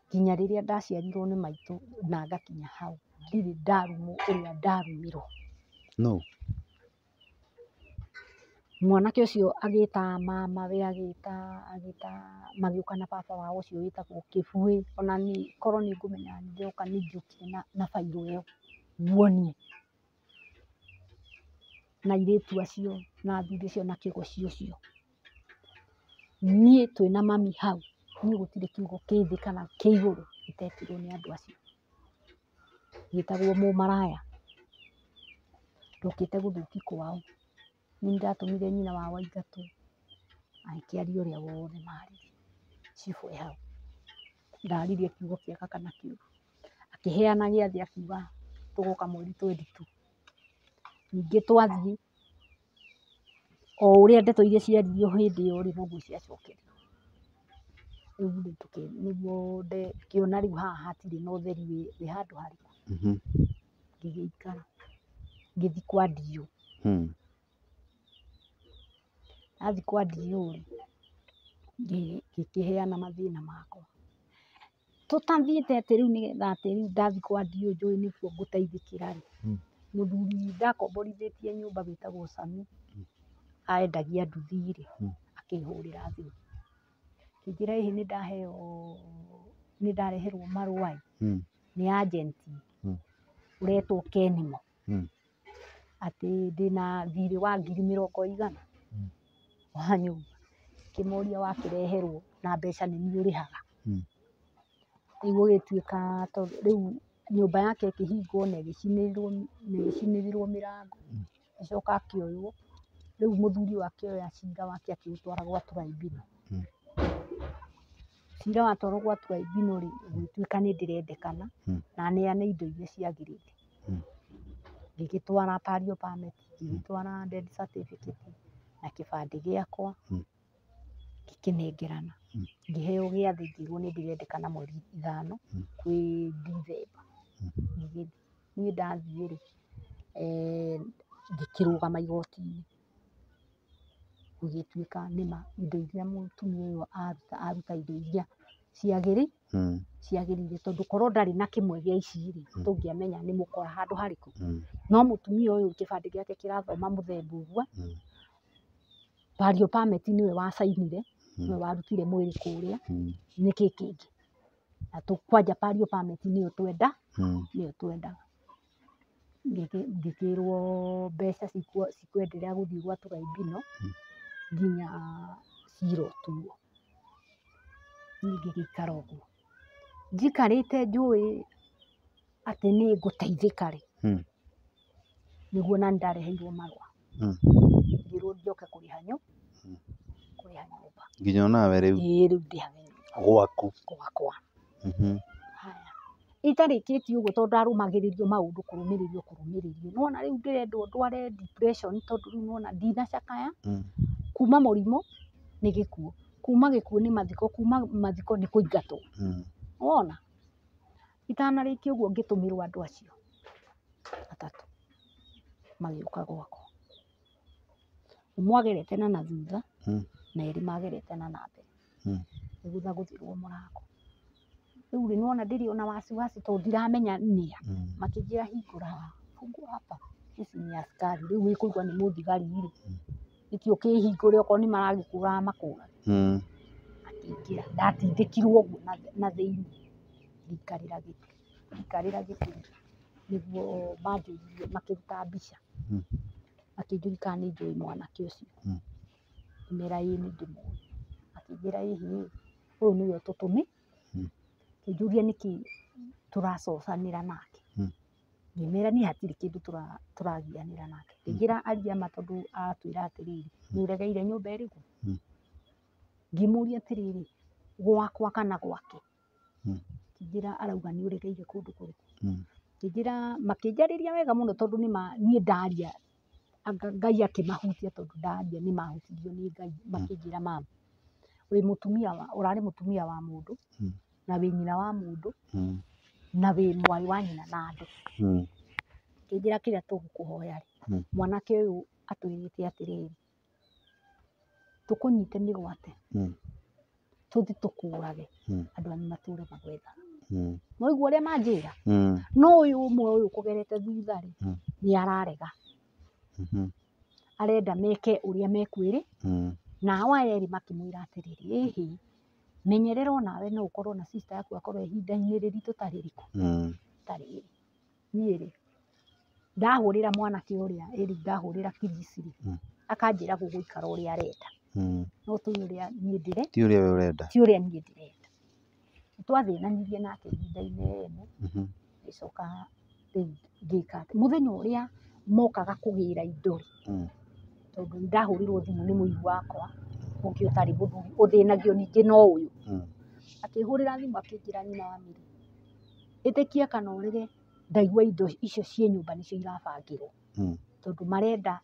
nginya rĩrĩa ndaciarirwo nĩ maitũ na ngakinya hau, ndirĩ ndarumwo ũrĩa ndarumirwo. No. Mwanake ũcio agĩta mama we, agĩta magĩũka na baba wao ũcio wĩtagwo Kĩbuĩ, ona niĩ korwo nĩ ngũmenya ndoka nĩ ingĩokire na bairũ ĩyo nguonie. Na airĩtu acio na athuri acio na kĩgoci ũcio. Niĩ twĩna mami hau, niĩ gũtirĩ kiugo kĩ thĩ kana kĩ igũrũ gĩtekirwo nĩ andũ acio. Gĩtagwo mũmaraya. Ndokĩte gũthũki kwao. Nĩ ndatũmire nyina wao aingatwo, agĩkĩaria ũrĩa wothe maririe. Cibũ e hau. Ndaririe kiugo kĩega kana kĩũru. Akĩheana gĩathĩ akiuga tũgoka mweri 22. Ningĩ twathiĩ, o ũrĩa ndeto iria ciaririo hĩndĩ ĩyo rĩ, noguo ciacokerio. Rĩu rĩ, nĩguo ngĩona rĩu haha hatirĩ na ũtheri wĩ handũ harĩkũ. Ngĩgĩikara, ngĩthiĩ kwa Ndiũ. Ndathiĩ kwa DO rĩ, ngĩkĩheana mathĩna makwa. Tũtathiĩte atĩ rĩu nĩgetha atĩ rĩu ndathiĩ kwa DO njũĩ nĩkuo ngũteithĩkĩra rĩ, mũthuri ndakomborithĩtie nyũmba wĩtagwo Sami, endagia nduthi rĩ, akĩhũrĩra thimũ. Akĩnjĩra ĩhĩ nĩ ndaheo, nĩ ndareherwo marũa ĩ, nĩ agent ũretwo Kenimo, atĩ ndĩna thirĩ wa ngiri mĩrongo ĩigana wa nyũmba. Ngĩmũria wakĩreherwo na mbeca nĩ niĩ ũrĩhaga. Rĩu gũgĩtuĩka tondũ rĩu nyũmba yake ĩkĩhingwo na ĩgĩcinĩrĩrwo mĩrango, agĩcoka akĩoywo. Rĩu mũthuri ũyũ akĩoya cira wake akĩũtwara gwa tribunal. Cira watwarwo gwa tribunal rĩ, ũgĩtuĩka nĩ ndĩrendekana na neane indo iria ciagĩrĩire. Ngĩgĩtwara burial permit, ngĩgĩtwara death certificate na kĩbandĩ gĩakwa, ngĩkĩnengerana. Ngĩheo gĩathĩ ngĩrwo nĩ ndĩrendekana mweri 5 kwĩ Dithemba. Ngĩgĩthiĩ. Niĩ ndathiĩ rĩ, ngĩkĩrũgama igoti-inĩ. Gũgĩtuĩka nĩma indo iria mũtumia ũyũ aruta, aruta indo iria ciagĩrĩire tondũ korwo ndarĩ na kĩmwe gĩa ici rĩ, tũngĩamenya nĩ mũkora handũ harĩkũ. No mũtumia ũyũ kĩbandĩ gĩake kĩrathoma mũthemba ũguo, burial permit nĩwe wacainire, nĩwe warutire mwĩrĩ kũrĩa, nĩkĩ kĩngĩ? Na kwanja burial permit nĩyo twenda, nĩyo twendaga. Ngĩkĩrwo mbeca cikwenderea gũthiĩ gwa tribunal nginya cira ũtuo. Niĩ ngĩgĩikara ũguo. Njikarĩte njũĩ atĩ nĩ ngũteithĩka rĩ, nĩguo nani ndareheirwo marũa. Ngĩrwo njoke kũrĩha kũrĩha nyũmba. Nginya onawe rĩu? Ĩĩ rĩu ndĩhage nyũmba. Gwaku? Gwakwa. Haya. Itarĩkĩtie ũguo tondũ ndarũmagĩrĩrio maũndũ kũrũmĩrĩrio kũrũmĩrĩrio. Nĩwona rĩu ndĩrendwo ndware depression tondũ rĩu nĩwona ndinacakaya. Kuma mũrimũ nĩ gĩkuũ, kuma gĩkuũ nĩ mathiko, kuma mathiko nĩ kũingatwo. Wona? Itanarĩkia ũguo ngĩtũmĩrwo andũ acio atatũ magĩũka gwakwa. Ũmwe agerete na thutha na erĩ magerete na mbere. Nĩgũthagũthĩrwo mũrango. Rĩu rĩ nĩwona ndĩrĩ ona wasiwasi tondũ ndiramenya nĩa. Makĩnjĩra hingũra haha, fungua hapa, sisi ni askari. Rĩu wĩkũigua nĩ mũthigari rĩ, nĩkĩ ũkĩhingũre okorwo nĩ maragĩkũraga makũrage. Akĩingĩra, ndatindĩkirwo ũguo na thĩiniĩ, ngĩikarĩra gĩtĩ, ngĩikarĩra gĩtĩ nĩguo manjũririe, makĩruta mbica, makĩnjũria kana nĩ njũĩ mwanake ũcio. Ngĩmera ĩĩ nĩ ndĩmũĩ. Makĩnjĩra ĩhĩ ũyũ nĩwe ũtũtũmĩte. Makĩnjũria nĩkĩ tũracocanĩra nake. Ngĩmera niĩ hatirĩ kĩndũ tũragianĩra nake. Ngĩnjĩra aria ma tondũ atwĩra atĩrĩrĩ, nĩ ũregeire nyũmba ĩrĩkũ? Ngĩmũria atĩrĩrĩ, gwakwa kana gwake? Akĩnjĩra arauga nĩ ũregeire kũndũ kũrĩkũ? Ngĩnjĩra, makĩnjarĩria wega mũno tondũ nĩma niĩ ndaria, Ngai akĩmahutia tondũ ndaria nĩ mahutirio nĩ Ngai. Makĩnjĩra mama, wĩ mũtumia wa, ũrarĩ mũtumia wa mũndũ, na wĩ nyina wa mũndũ, na wĩ mwarĩ wa nyina na andũ. Ngĩnjĩra kĩrĩa tũgũkũhoya rĩ, mwanake ũyũ atwĩrĩte atĩrĩrĩ, tũkũnyite mĩgwate, tũthiĩ tũkũrage, andũ anyu matũre magwethaga. Nĩwaigua ũrĩa manjĩra? No ũyũ ũmwe ũyũ ũkũgerete thutha rĩ, nĩ ararega. Arenda meke ũrĩa mekwĩrĩ, nao aya erĩ makĩmwĩra atĩrĩrĩ, ĩhĩ, menyerera onawe no ũkorwo na sister yaku akorwo ihinda-inĩ rĩritũ ta rĩrĩkũ? Ta rĩrĩ. Niĩ rĩ, ndahũrĩra mwanake ũrĩa ĩrĩ ndahũrĩra Chris rĩ, akanjĩra gũgũikara ũrĩa arenda. No ti ũrĩa niĩ ndĩre. Ti ũrĩa we ũrenda. Ti ũrĩa niĩ ndĩrenda. Nĩtwathĩnanirie nake ihinda inene, ngĩcoka rĩu ngĩka atĩ, mũthenya ũrĩa mokaga kũgĩra indo rĩ, tondũ nĩndahũrĩrwo thimũ nĩ mũiru wakwa, ũngĩ ũtarĩ mũthuri, ũthĩnagio ningĩ no ũyũ. Akĩhũrĩra thimũ akĩnjĩra nyina wa Mary, ĩtĩkia kana ũrege, ndaigua indo icio ciĩ nyũmba nĩcio irabangĩrwo. Tondũ marenda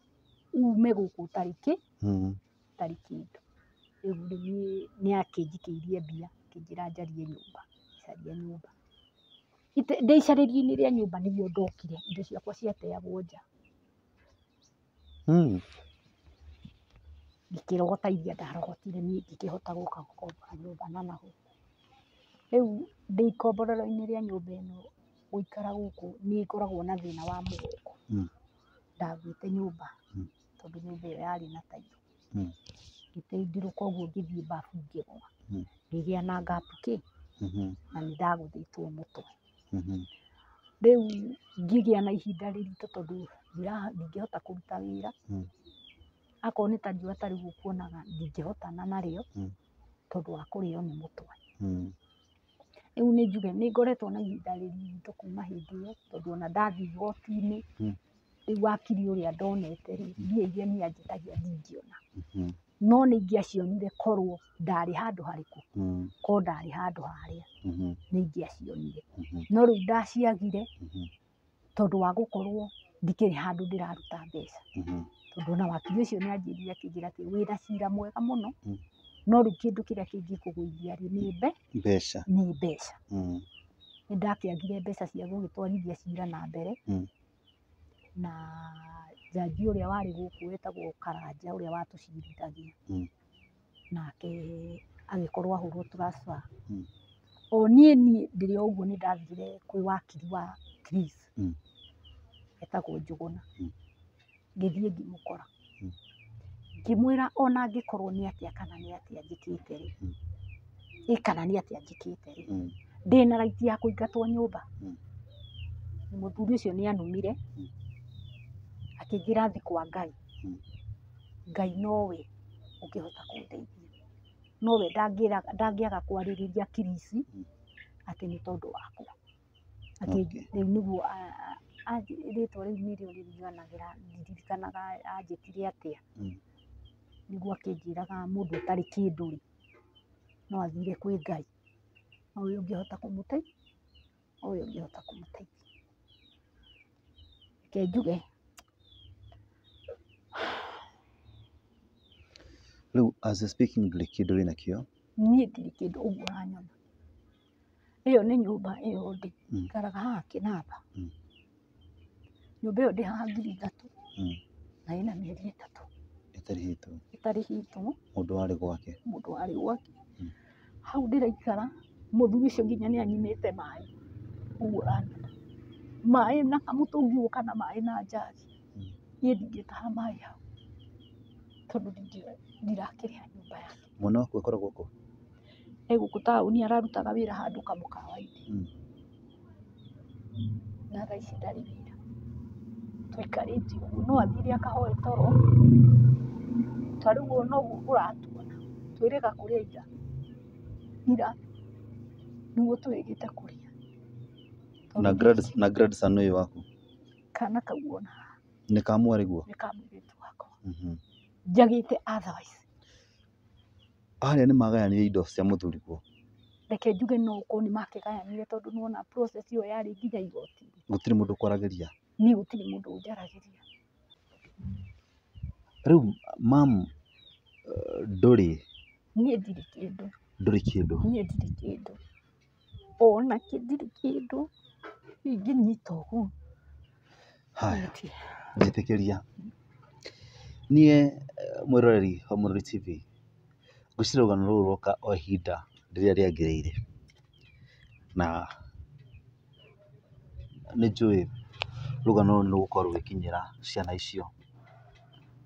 ume gũkũ ũtarĩ kĩ, ũtarĩ kĩndũ. Rĩu niĩ nĩ akĩnjikĩirie mbia, akĩnjĩra njarie nyũmba, caria nyũmba. Ndĩ icarĩrio-inĩ rĩa nyũmba nĩguo ndokire, indo ciakwa ciateagwo nja. Ngĩkĩrogota iria ndarogotire niĩ ngĩkĩhota gũka gũkombora nyũmba na nagũkũ. Rĩu ndĩ ikomborero-inĩ rĩa nyũmba ĩno gũikara gũkũ nĩ ngoragwo na thĩna wa mũgongo. Ndagwĩte nyũmba tondũ nyũmba ĩyo yarĩ na tairo. Ngĩtindĩrũka ũguo ngĩthiĩ babu ngĩgwa. Ngĩgĩa na ngapu kĩ na nĩ ndagũthĩtwo mũtwe. Rĩu ngĩgĩa na ihinda rĩritũ tondũ ndingĩhota kũruta wĩra. Akorwo nĩ ta riũa ta rĩu ũkuonaga ndingĩhotana narĩo tondũ wa kũrĩo nĩ mũtwe. Rĩu nĩ njuge nĩ ngoretwo na ihinda rĩritũ kuma hĩndĩ ĩyo tondũ ona ndathiĩ igoti-inĩ rĩu wakiri ũrĩa ndonete rĩ, mbia iria niĩ anjĩtagia ndingĩona. No nĩ ingĩacionire korwo ndarĩ handũ harĩkũ, korwo ndarĩ handũ harĩa nĩ ingĩacionire. No rĩu ndaciagire tondũ wa gũkorwo ndikĩrĩ handũ ndĩraruta mbeca. Tondũ ona wakiri ũcio nĩ anjĩrire akĩnjĩra atĩ wĩna cira mwega mũno, no rĩu kĩndũ kĩrĩa kĩngĩkũgũithia rĩ nĩ mbeca. Nĩ mbeca. Nĩ ndakĩagire mbeca cia gũgĩtwarithia cira na mbere. Na jaji ũrĩa warĩ gũkũ wetagwo Karanja ũrĩa watũcirithagia. Nake agĩkorwo ahũrwo transfer. O niĩ niĩ ndĩrĩ o ũguo nĩ ndathire kwĩ wakiri wa Chris. Etagwo Njũgũna. Ngĩthiĩ ngĩmũkora. Ngĩmwĩra ona angĩkorwo nĩ atĩa kana nĩ atĩa njĩkĩte rĩ, ĩ kana nĩ atĩa njĩkĩte rĩ, ndĩna right ya kũingatwo nyũmba. Mũthuri ũcio nĩ anumire, akĩnjĩra thiĩ kwa Ngai. Ngai nowe ũngĩhota kũndeithia. Nowe ndangĩaga kwarĩrĩria Chris atĩ nĩ tondũ wakwa. Rĩu nĩguo rĩtwa rĩu nĩrĩo rĩriganagĩra, ndiririkanaga anjĩtire atĩa. Nĩguo akĩnjĩraga mũndũ ũtarĩ kĩndũ rĩ, no athire kwĩ Ngai. Nowe ũngĩhota kũmũteithia, nowe ũngĩhota kũmũteithia. Reke njuge. Rĩu as you speaking ndũrĩ kĩndũ wĩnakĩo? Niĩ ndirĩ kĩndũ ũguo ũranyona. Ĩyo nĩ nyũmba ĩyo ndĩ, njikaraga haha Kĩnamba. Nyũmba ĩyo ndĩhaga 3,000 na ĩna mĩeri 3. Ĩtarĩhĩtwo? Ĩtarĩhĩtwo. Mũndũ warĩ gwake? Mũndũ warĩ gwake. Hau ndĩraikara, mũthuri ũcio nginya nĩ anyimĩte maĩ. Ũguo ũranyona. Maĩ na kamũtũngi ũguo kana maĩ na njagi. Niĩ ndingĩtaha maĩ hau. Tondũ ndirakĩrĩha nyũmba yake. Mwana waku akoragwo kũ? E gũkũ taũni ararutaga wĩra handũ kamũkawa-inĩ. Na thaa ici ndarĩ wĩra. Tũikarĩte ũguo no athire akahoe toro. Ta rĩu ũyũ noguo ũratuona. Twĩrĩga kũrĩa ira. Ira nĩguo twĩrĩgĩte kũrĩa. Na grandson ũyũ waku? Kana kau wona haha. Nĩ ka mwarĩguo? Nĩ ka mũirĩtu wakwa. Njagĩte otherwise. Arĩa nĩ magayanire indo cia mũthuriguo? Reke njuge no ũkorwo nĩ makĩgayanire tondũ nĩwona process ĩyo yarĩ nginya igoti-inĩ. Gũtirĩ mũndũ ũkwaragĩria? Niĩ gũtirĩ mũndũ ũnjaragĩria. Rĩu mam ndũrĩ? Niĩ ndirĩ kĩndũ. Ndũrĩ kĩndũ? Niĩ ndirĩ kĩndũ. Ona kĩ ndirĩ kĩndũ. Ingĩnyita ũguo. Haya, njĩtĩkĩria. Niĩ mwĩroreri wa Mũrori TV, ngwĩciria rũgano rũrũ rwoka o ihinda rĩrĩa rĩagĩrĩire. Na nĩ njũĩ rũgano rũrũ nĩ rũgũkorwo rũgĩkinyĩra ciana icio.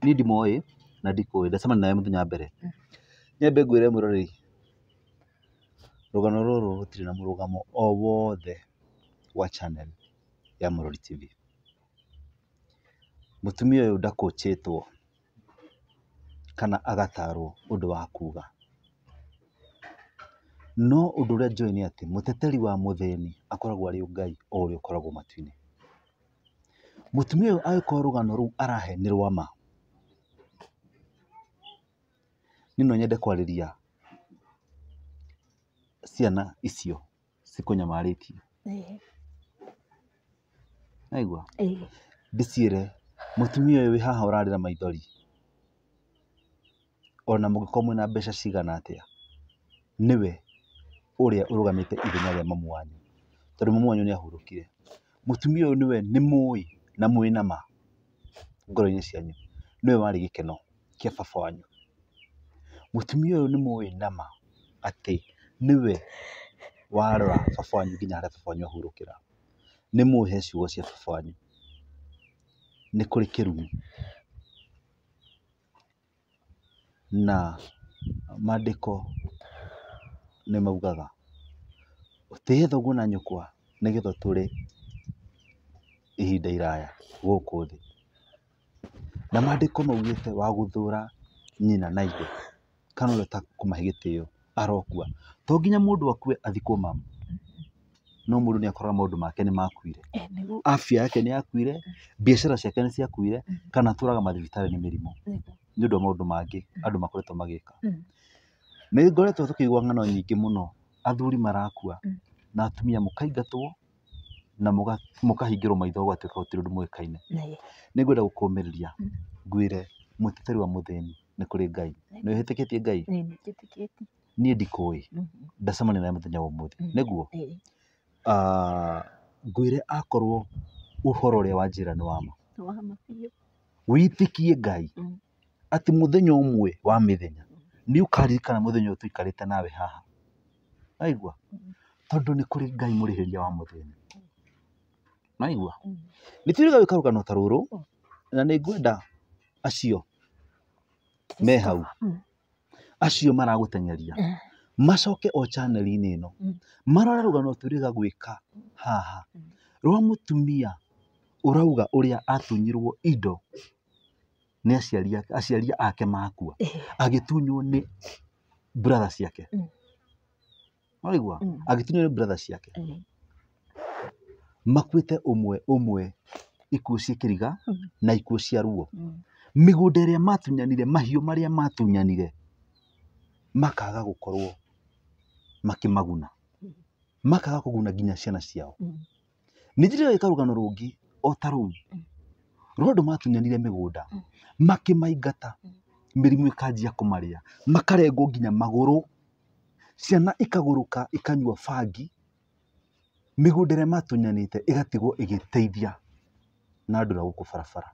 Niĩ ndimoĩ na ndikũĩ, ndacemania nawe mũthenya wa mbere. Nyambe ngwĩre mwĩroreri, rũgano rũrũ rũtirĩ na mũrũgamo o wothe wa channel ya Mũrori TV. Mũtumia ũyũ ndakũnjĩtwo kana agatarwo ũndũ wa kuga. No ũndũ ũrĩa njũĩ nĩ atĩ mũteteri wa mũthĩni akoragwo arĩ Ngai o ũrĩa ũkoragwo matu-inĩ. Mũtumia ũyũ angĩkorwo rũgano rũu arahe nĩ rwa ma, niĩ no nyende kwarĩria ciana icio cikũnyamarĩtie. Naigua? Ndĩciĩre mũtumia ũyũ wĩ haha ũrarĩra maithori, ona mũngĩkorwo mwĩna mbeca cigana atĩa, nĩwe ũrĩa ũrũgamĩte ithenya rĩa mamu wanyu, tondũ mamu wanyu nĩ ahurũkire. Mũtumia ũyũ nĩwe nĩ mũĩ na mwĩna ma ngoro-inĩ cianyu, nĩwe warĩ gĩkeno kĩa baba wanyu. Mũtumia ũyũ nĩ mũĩ nama atĩ nĩwe warora baba wanyu nginya harĩa baba wanyu ahurũkĩra. Nĩ mũĩ he ciugo cia baba wanyu. Nĩ kũrĩ kĩrumi. Na maandĩko nĩ maugaga ũtĩĩe thoguo na nyũkwa nĩgetha ũtũre ihinda iraya gũkũ thĩ. Na maandĩko maugĩte wa gũthũra nyina na ithe kana ũrĩa ũtakũmahe gĩtĩo arokua. To nginya mũndũ akue athikwo mama, no mũndũ nĩ akoraga maũndũ make nĩ makuire, afya yake nĩ yakuire, biacara ciake nĩ ciakuire, kana atũraga mathibitarĩ nĩ mĩrimũ nĩ ũndũ wa maũndũ mangĩ andũ makoretwo magĩka. Nĩ ngoretwo tũkĩigua ng'ano nyingĩ mũno, athuri marakua na atumia mũkaingatwo na mũkahingĩrwo maitho gũgatuĩka gũtirĩ ũndũ mũĩkaine. Nĩ ngwenda gũkũmĩrĩria ngwĩre mũteteri wa mũthĩni nĩ kũrĩ Ngai. Nĩ wĩtĩkĩtie Ngai? Niĩ ndikũĩ, ndacemania nawe mũthenya wa ũmũthĩ. Nĩguo? Ngwĩre akorwo ũhoro ũrĩa wanjĩra nĩ wa ma, wĩtĩkie Ngai atĩ mũthenya ũmwe wa mĩthenya nĩ ũkaririkana mũthenya ũyũ tũikarĩte nawe haha. Waigua? Tondũ nĩ kũrĩ Ngai mũrĩhĩria wa mũthĩni. Waigua? Nĩ twĩrĩga gwĩka rũgano ta rũrũ na nĩ ngwenda acio me hau, acio maragũteng'eria macoke o channel-inĩ ĩno marore rũgano twĩrĩga gwĩka haha rwa mũtumia ũrauga ũrĩa atunyirwo indo nĩ aciari ake, aciari ake makua agĩtunywo nĩ brother ciake. Waigua? Agĩtunywo nĩ brother ciake makuĩte ũmwe ũmwe ikuũ cia kĩriga na ikuũ cia ruo. Mĩgũnda ĩrĩa matunyanire, mahiũ marĩa matunyanire makaga gũkorwo makĩmaguna, makaga kũguna nginya ciana ciao. Nĩ njĩrĩga gwĩka rũgano rũngĩ o ta rũu rwa andũ matunyanire mĩgũnda makĩmaingata, mĩrimũ ĩkanjia kũmarĩa, makarengwo nginya magũrũ, ciana ikagũrũka ikanyua bangi, mĩgũnda ĩrĩa matunyanĩte ĩgatigwo ĩgĩteithia na andũ na gũkũ barabara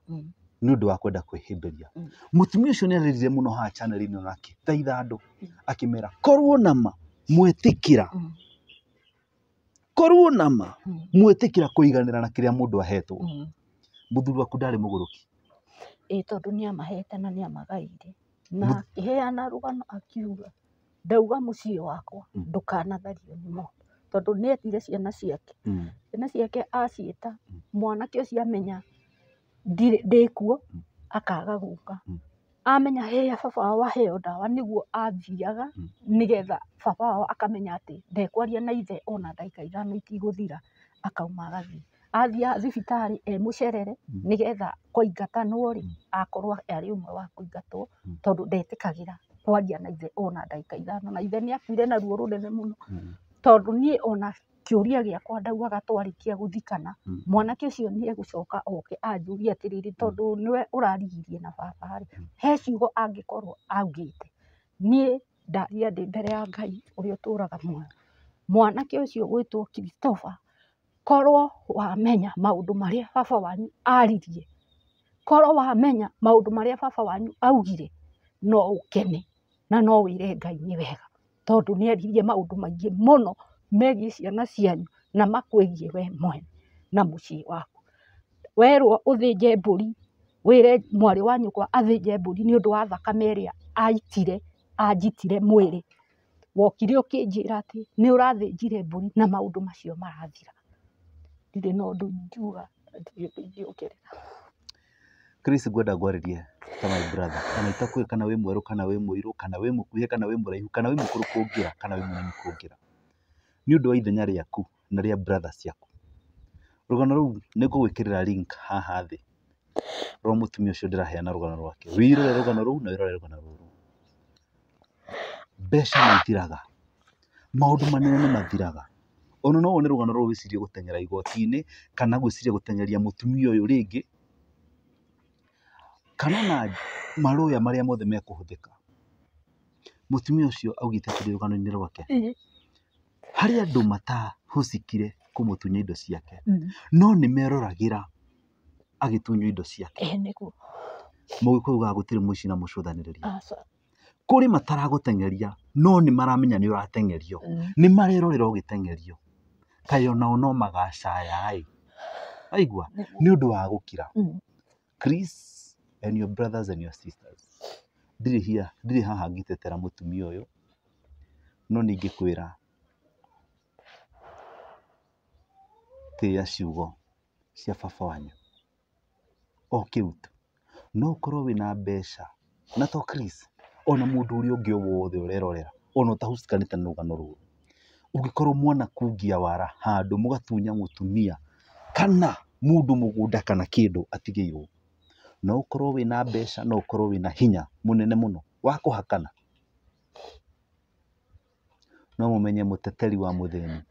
nĩ ũndũ wa kwenda kwĩhĩmbĩria. Mũtumia ũcio nĩ arĩrire mũno haha channel-inĩ na akĩthaitha andũ akĩmera korwo nama mwetĩkĩra, korwo nama mwetĩkĩra kũiganĩra na kĩrĩa mũndũ ahetwo. Mũthuri waku ndarĩ mũgũrũki? Ĩĩ, tondũ nĩ amahete na nĩ amagaĩire na akĩheana rũgano akiuga ndauga mũciĩ wakwa ndũkanathario nĩ mũndũ, tondũ nĩ etire ciana ciake, ciana ciake aciĩta mwanake ũcio amenya ndĩkuo akaga gũka, amenya hĩrĩa baba wao aheo ndawa nĩguo athiaga nĩgetha baba wao akamenya atĩ ndekwaria na ithe ona ndagĩka ithano itigũthira, akauma agathiĩ. Athiaga thibitarĩ e mũcerere nĩgetha kũingatanwo rĩ akorwo arĩ ũmwe wa kũingatwo, tondũ ndetĩkagĩra kwaria na ithe ona ndagĩka ithano, na ithe nĩ akuire na ruo rũnene mũno, tondũ niĩ ona kĩũria gĩakwa ndaugaga twarĩkia gũthikana mwanake ũcio nĩ egũcoka oke anjũrie atĩrĩrĩ, tondũ nĩwe ũrarigirie na baba rĩ, he ciugo angĩkorwo augĩte. Niĩ ndaria ndĩ mbere ya Ngai ũrĩa ũtũraga muoyo, mwanake ũcio gwĩtwo Christopher, korwo wamenya maũndũ marĩa baba wanyu aririe, korwo wamenya maũndũ marĩa baba wanyu augire, no ũkene na no wĩre Ngai nĩ wega, tondũ nĩ aririe maũndũ maingĩ mũno megiĩ ciana cianyu na makwĩgiĩ we mwene na mũciĩ waku. Werwo ũthĩnje mbũri, wĩre mwarĩ wa nyũkwa athĩnje mbũri nĩ ũndũ wa thakame ĩrĩa aitire, anjitire mwĩrĩ, wokire ũkĩnjĩra atĩ nĩ ũrathĩnjire mbũri na maũndũ macio marathira. Ndirĩ na ũndũ ingiuga, ndirĩ ũndũ ingĩongerera. Chris, ngwenda ngwarĩrie ta my brother, ona itakũĩ kana wĩ mwerũ kana wĩ mũirũ kana wĩ mũkuhĩ kana wĩ mũraihu kana wĩ mũkũrũ kũngĩra kana wĩ mũnini kũngĩra, nĩ ũndũ wa ithenya rĩaku na rĩa brother ciaku. Rũgano rũu nĩ ngũgwĩkĩrĩra link haha thĩ rwa mũtumia ũcio ndĩraheana rũgano rwake, wĩrore rũgano rũu na wĩrore rũgano rũrũ. Mbeca nĩ ithiraga, maũndũ manene nĩ mathiraga. Ona no wone rũgano rũrũ wĩcirie gũteng'era igoti-inĩ kana gwĩciria gũteng'eria mũtumia ũyũ rĩngĩ, kana ona marũya marĩa mothe mekũhũthĩka. Mũtumia ũcio augĩte atĩrĩ rũgano-inĩ rwake, harĩ andũ matahũcikire kũmũtunya indo ciake, no nĩ meroragĩra agĩtunywo indo ciake. Nĩguo. Mũgĩkũyũ ugaga gũtirĩ mũici na mũcũthanĩrĩria. Kũrĩ mataragũteng'eria no nĩ maramenya nĩ ũrateng'erio. Nĩ marerorera ũgĩteng'erio. Kaĩ onao no magacaya ĩ. Waigua? Nĩ ũndũ wa gũkira. Chris and your brothers and your sisters. Ndirĩ haha ngĩtetera mũtumia ũyũ, no nĩ ingĩkwĩra tĩĩa ciugo cia baba wanyu. O kĩu tu. No ũkorwo wĩna mbeca na to Chris, ona mũndũ ũrĩa ũngĩ o wothe ũrerorera, ona ũtahusikanĩte na rũgano rũrũ. Ũngĩkorwo mwana kungia wara handũ mũgatunya mũtumia kana mũndũ mũgũnda kana kĩndũ atigĩirwo. No ũkorwo wĩna mbeca, no ũkorwo wĩna hinya mũnene mũno wa kũhakana. No mũmenye mũteteri wa mũthĩni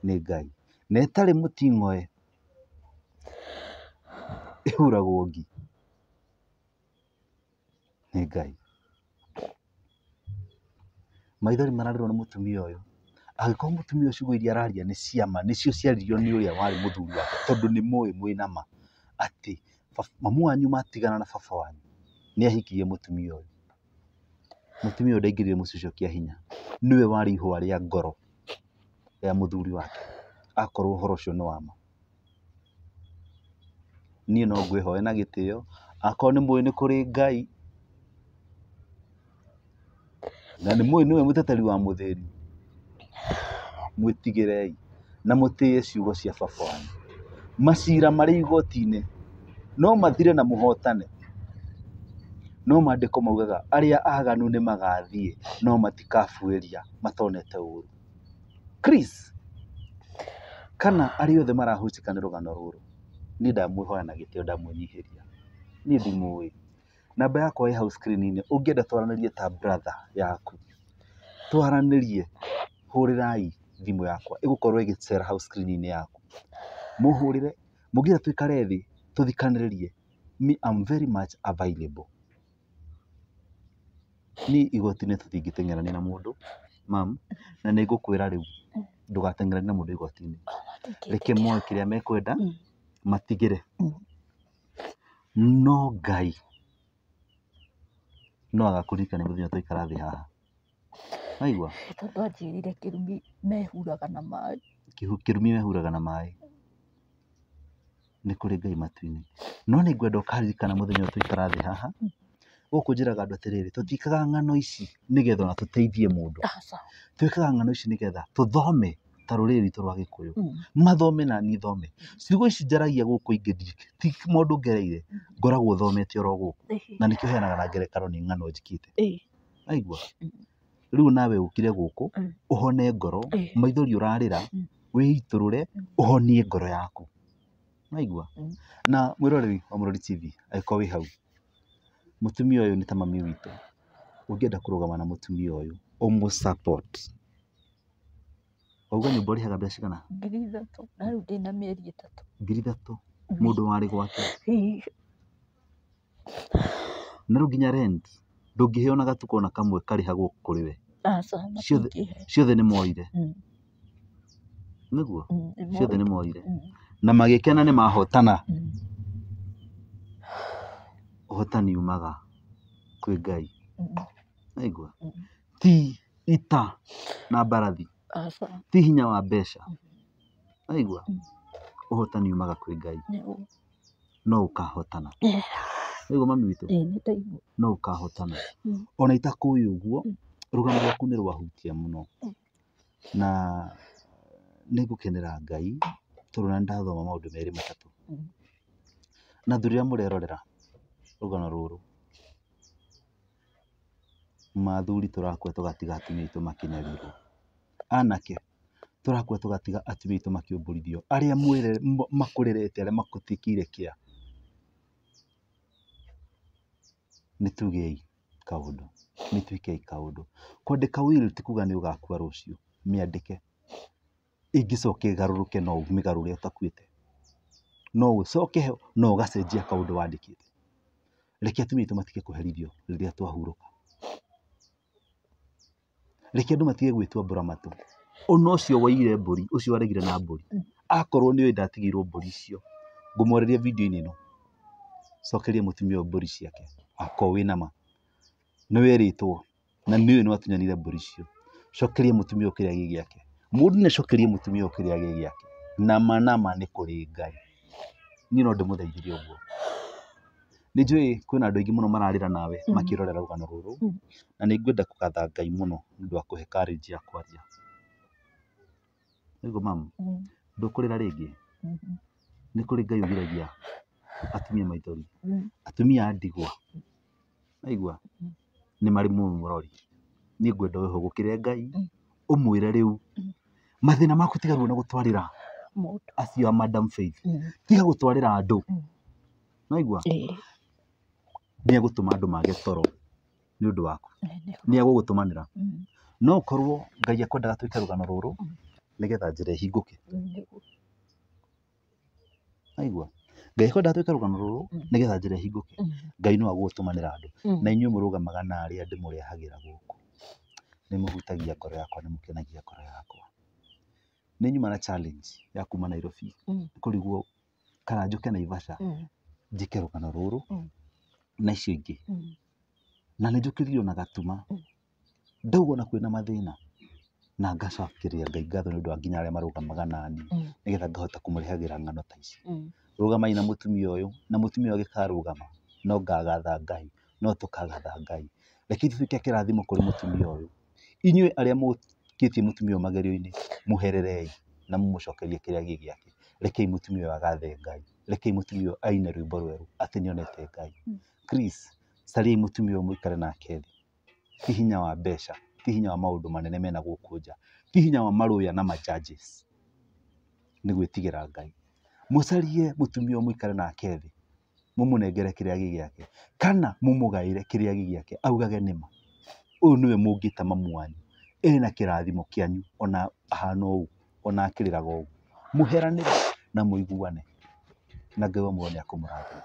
nĩ Ngai. Na ĩtarĩ mũting'oe ĩhuragwo ngi nĩ Ngai. Maithori mararĩrwo nĩ mũtumia ũyũ. Angĩkorwo mũtumia ũyũ ciugo iria araria nĩ ciama, nĩcio ciaririo nĩ ũrĩa warĩ mũthuri wake, tondũ nĩ mũĩ mwĩna ma atĩ mamu wanyu matigana na baba wanyu nĩ ahikirie mũtumia ũyũ. Mũtumia ũyũ ndaingĩrire mũciĩ ũcio kĩa hinya, nĩwe warĩ ihũa rĩa ngoro rĩa mũthuri wake, akorwo ũhoro ũcio nĩ wa ma. Niĩ no ngwĩhoe na gĩtĩo, akorwo nĩ mũĩ nĩ kũrĩ Ngai, na nĩ mũĩ nĩwe mũteteri wa mũthĩni, mwĩtigĩrei na mũtĩe ciugo cia baba wanyu. Macira marĩ igoti-inĩ no mathire na mũhotane, no maandĩko maugaga arĩa aganu nĩ magathiĩ no matikabuĩria matonete ũũru. Chris kana arĩa othe marahusika nĩ rũgano rũrũ, niĩ ndamwĩhoya na gĩtĩo, ndamwĩnyihĩria, niĩ ndimũĩ. Namba yakwa ĩ hau screen-inĩ, ũngĩenda twaranĩrie ta brother yaku, twaranĩrie, hũrĩrai thimũ yakwa, ĩgũkorwo ĩgĩcera hau screen-inĩ yaku. Mũhũrĩre, mũngĩenda tũikare thĩ tũthikanĩrĩrie, me I'm very much available. Niĩ igoti-inĩ tũtingĩteng'erania na mũndũ, mam, na nĩ ngũkwĩra rĩu ndũgateng'eranie na mũndũ igoti-inĩ. Reke moe kĩrĩa mekwenda, matigĩre. No Ngai no agakũririkania mũthenya twaikara thĩ haha. Waigua? Tondũ anjĩrire kĩrumi mehuraga na maĩ. Kĩrumi mehuraga na maĩ. Nĩ kũrĩ Ngai matu-inĩ. No nĩ ngwenda ũkaririkana mũthenya ũyũ twaikara thĩ haha. Gũkũ njĩraga andũ atĩrĩrĩ, tũtiĩkaga ng'ano ici nĩgetha ona tũteithie mũndũ. Twĩkaga ng'ano ici nĩgetha tũthome ta rũrĩrĩ rwitũ rwa Gĩkũyũ. Mathome na niĩ thome. Ciugo ici njaragia gũkũ ingĩ ti maũndũ ngereire, ngoragwo thomete oro gũkũ. Na nĩkĩo heanaga na ngerekano nĩ ng'ano njĩkĩte. Waigua? Rĩu nawe ũkire gũkũ, ũhone ngoro, maithori ũrarĩra, wĩitũrũre, ũhonie ngoro yaku. Waigua? Na mwĩroreri wa Mũrori TV, angĩkorwo wĩ hau, mũtumia ũyũ nĩ ta mami witũ. Ũngĩenda kũrũgama na mũtumia ũyũ, ũmũ support. Wauga nyũmba ũrĩhaga mbeca cigana? 3,000. Na rĩu ndĩna mĩeri 3. 3,000? Mũndũ warĩ gwake. Na rĩu nginya rent ndũngĩheo na gatuko ona kamwe karĩhagwo kũrĩ we. Ciothe nĩ moire. Nĩguo? Ciothe nĩ moire. Na magĩkena nĩ mahotana. Ũhotani umaga kwĩ Ngai. Waigua? Ti ita na mbarathi. Ti hinya wa mbeca. Waigua? Ũhotani umaga kwĩ Ngai. No ũkahotana. Waigua mami witũ? No ũkahotana. Ona itakũĩ ũguo, rũgano rwaku nĩ rwahutia mũno. Na nĩ ngũkenera Ngai tondũ na ndathoma maũndũ merĩ matatũ. Na athuri arĩa mũrerorera rũgano rũrũ, mathuri tũrakua tũgatiga atumia aitũ makĩnyarirwo. Anake tũrakua tũgatiga atumia aitũ makĩũmbũrithio. Arĩa makũrerete, arĩa makũtuĩkĩire kĩa. Nĩ tugei kaũndũ, nĩ twĩkei kaũndũ. Kwandĩka will ti kuga nĩ ũgakua rũciũ, mĩandĩke. Ĩngĩcoka ĩgarũrũke no ũmĩgarũre ũtakuĩte. No ũcoke ho, no ũgacenjia kaũndũ wandĩkĩte. Reke atumia aitũ matige kũherithio rĩrĩa twahurũka. Reke andũ matige gwĩtua mbũra matũ. Ona ũcio woire mbũri, ũcio waregire na mbũri, akorwo nĩ ũĩ ndatigĩirwo mbũri icio, ngũmwarĩria video-inĩ ĩno, cokeria mũtumia ũyũ mbũri ciake, akorwo wĩna ma. Nĩ werĩtwo na nĩ ũĩ nĩ watunyanire mbũri icio. Cokeria mũtumia ũyũ kĩrĩa gĩ gĩake. Mũndũ nĩ acokerie mũtumia ũyũ kĩrĩa gĩ gĩake. Nama nama nĩ kũrĩ Ngai. Niĩ no ndĩmũthaithire ũguo. Nĩ njũĩ kwĩna andũ aingĩ mũno mararĩra nawe makĩrorera rũgano rũrũ, na nĩ ngwenda kũgatha Ngai mũno nĩ ũndũ wa kũhe courage ya kwaria. Nĩguo mamu, ndũkũrĩra rĩngĩ? Nĩ kũrĩ Ngai ũgiragia atumia maithori, atumia a ndigwa, waigua, nĩ marĩ mũrori. Niĩ ngwenda wĩhũgũkĩre Ngai, ũmwĩre rĩu mathĩna maku tiga rĩu na gũtwarĩra acio a Madam Faith, tiga gũtwarĩra andũ, waigua, nĩ egũtũma andũ mage toro nĩ ũndũ waku, nĩ egũgũtũmanĩra. No ũkorwo Ngai akwendaga twĩke rũgano rũrũ nĩgetha njĩra ĩhingũke, waigua. Ngai akwendaga twĩke rũgano rũrũ nĩgetha njĩra ĩhingũke. Ngai no agũgũtũmanĩra andũ, na inyuĩ mũrũgamaga na arĩa ndĩmũrehagĩra gũkũ, nĩ mũhutagia ngoro yakwa, nĩ mũkenagia ngoro yakwa. Nĩ nyuma na challenge ya kuma Nairobi kũrigwo kana njũke Naivasha njĩke rũgano rũrũ na icio ingĩ, na nĩ njũkĩririo na gatuma ndauga ona kwĩna mathĩna, na ngacokeria Ngai ngatho nĩ ũndũ wa nginya arĩa marũgamaga nani nĩgetha ngahota kũmũrehagĩra ng'ano ta ici. Rũgamai na mũtumia ũyũ, na mũtumia ũyũ angĩkarũgama no ngagatha Ngai, no tũkagatha Ngai. Reke tũtuĩke kĩrathimo kũrĩ mũtumia ũyũ. Inyuĩ arĩa mũkĩtie mũtumia ũyũ magerio-inĩ, mũhererei na mũmũcokerie kĩrĩa gĩ gĩake. Rekei mũtumia ũyũ agathe Ngai, rekei mũtumia ũyũ aine rwĩmbo rwerũ atĩ nĩonete Ngai. Please, cariai mũtumia ũyũ mũikare nake thĩ. Ti hinya wa mbeca, ti hinya wa maũndũ manene mena gũkũ nja, ti hinya wa marũya na ma judges, nĩ gwĩtigĩra Ngai. Mũcarie mũtumia ũyũ mũikare nake thĩ, mũmũnengere kĩrĩa gĩ gĩake, kana mũmũgaĩre kĩrĩa gĩ gĩake, augage nĩma. Ũyũ nĩwe mũngĩta mamu wanyu, ena kĩrathimo kĩanyu ona ahana ũũ, ona akĩrĩraga ũũ. Mũheranĩre na mũiguane, na Ngai wa muoyo nĩ akũmũrathima.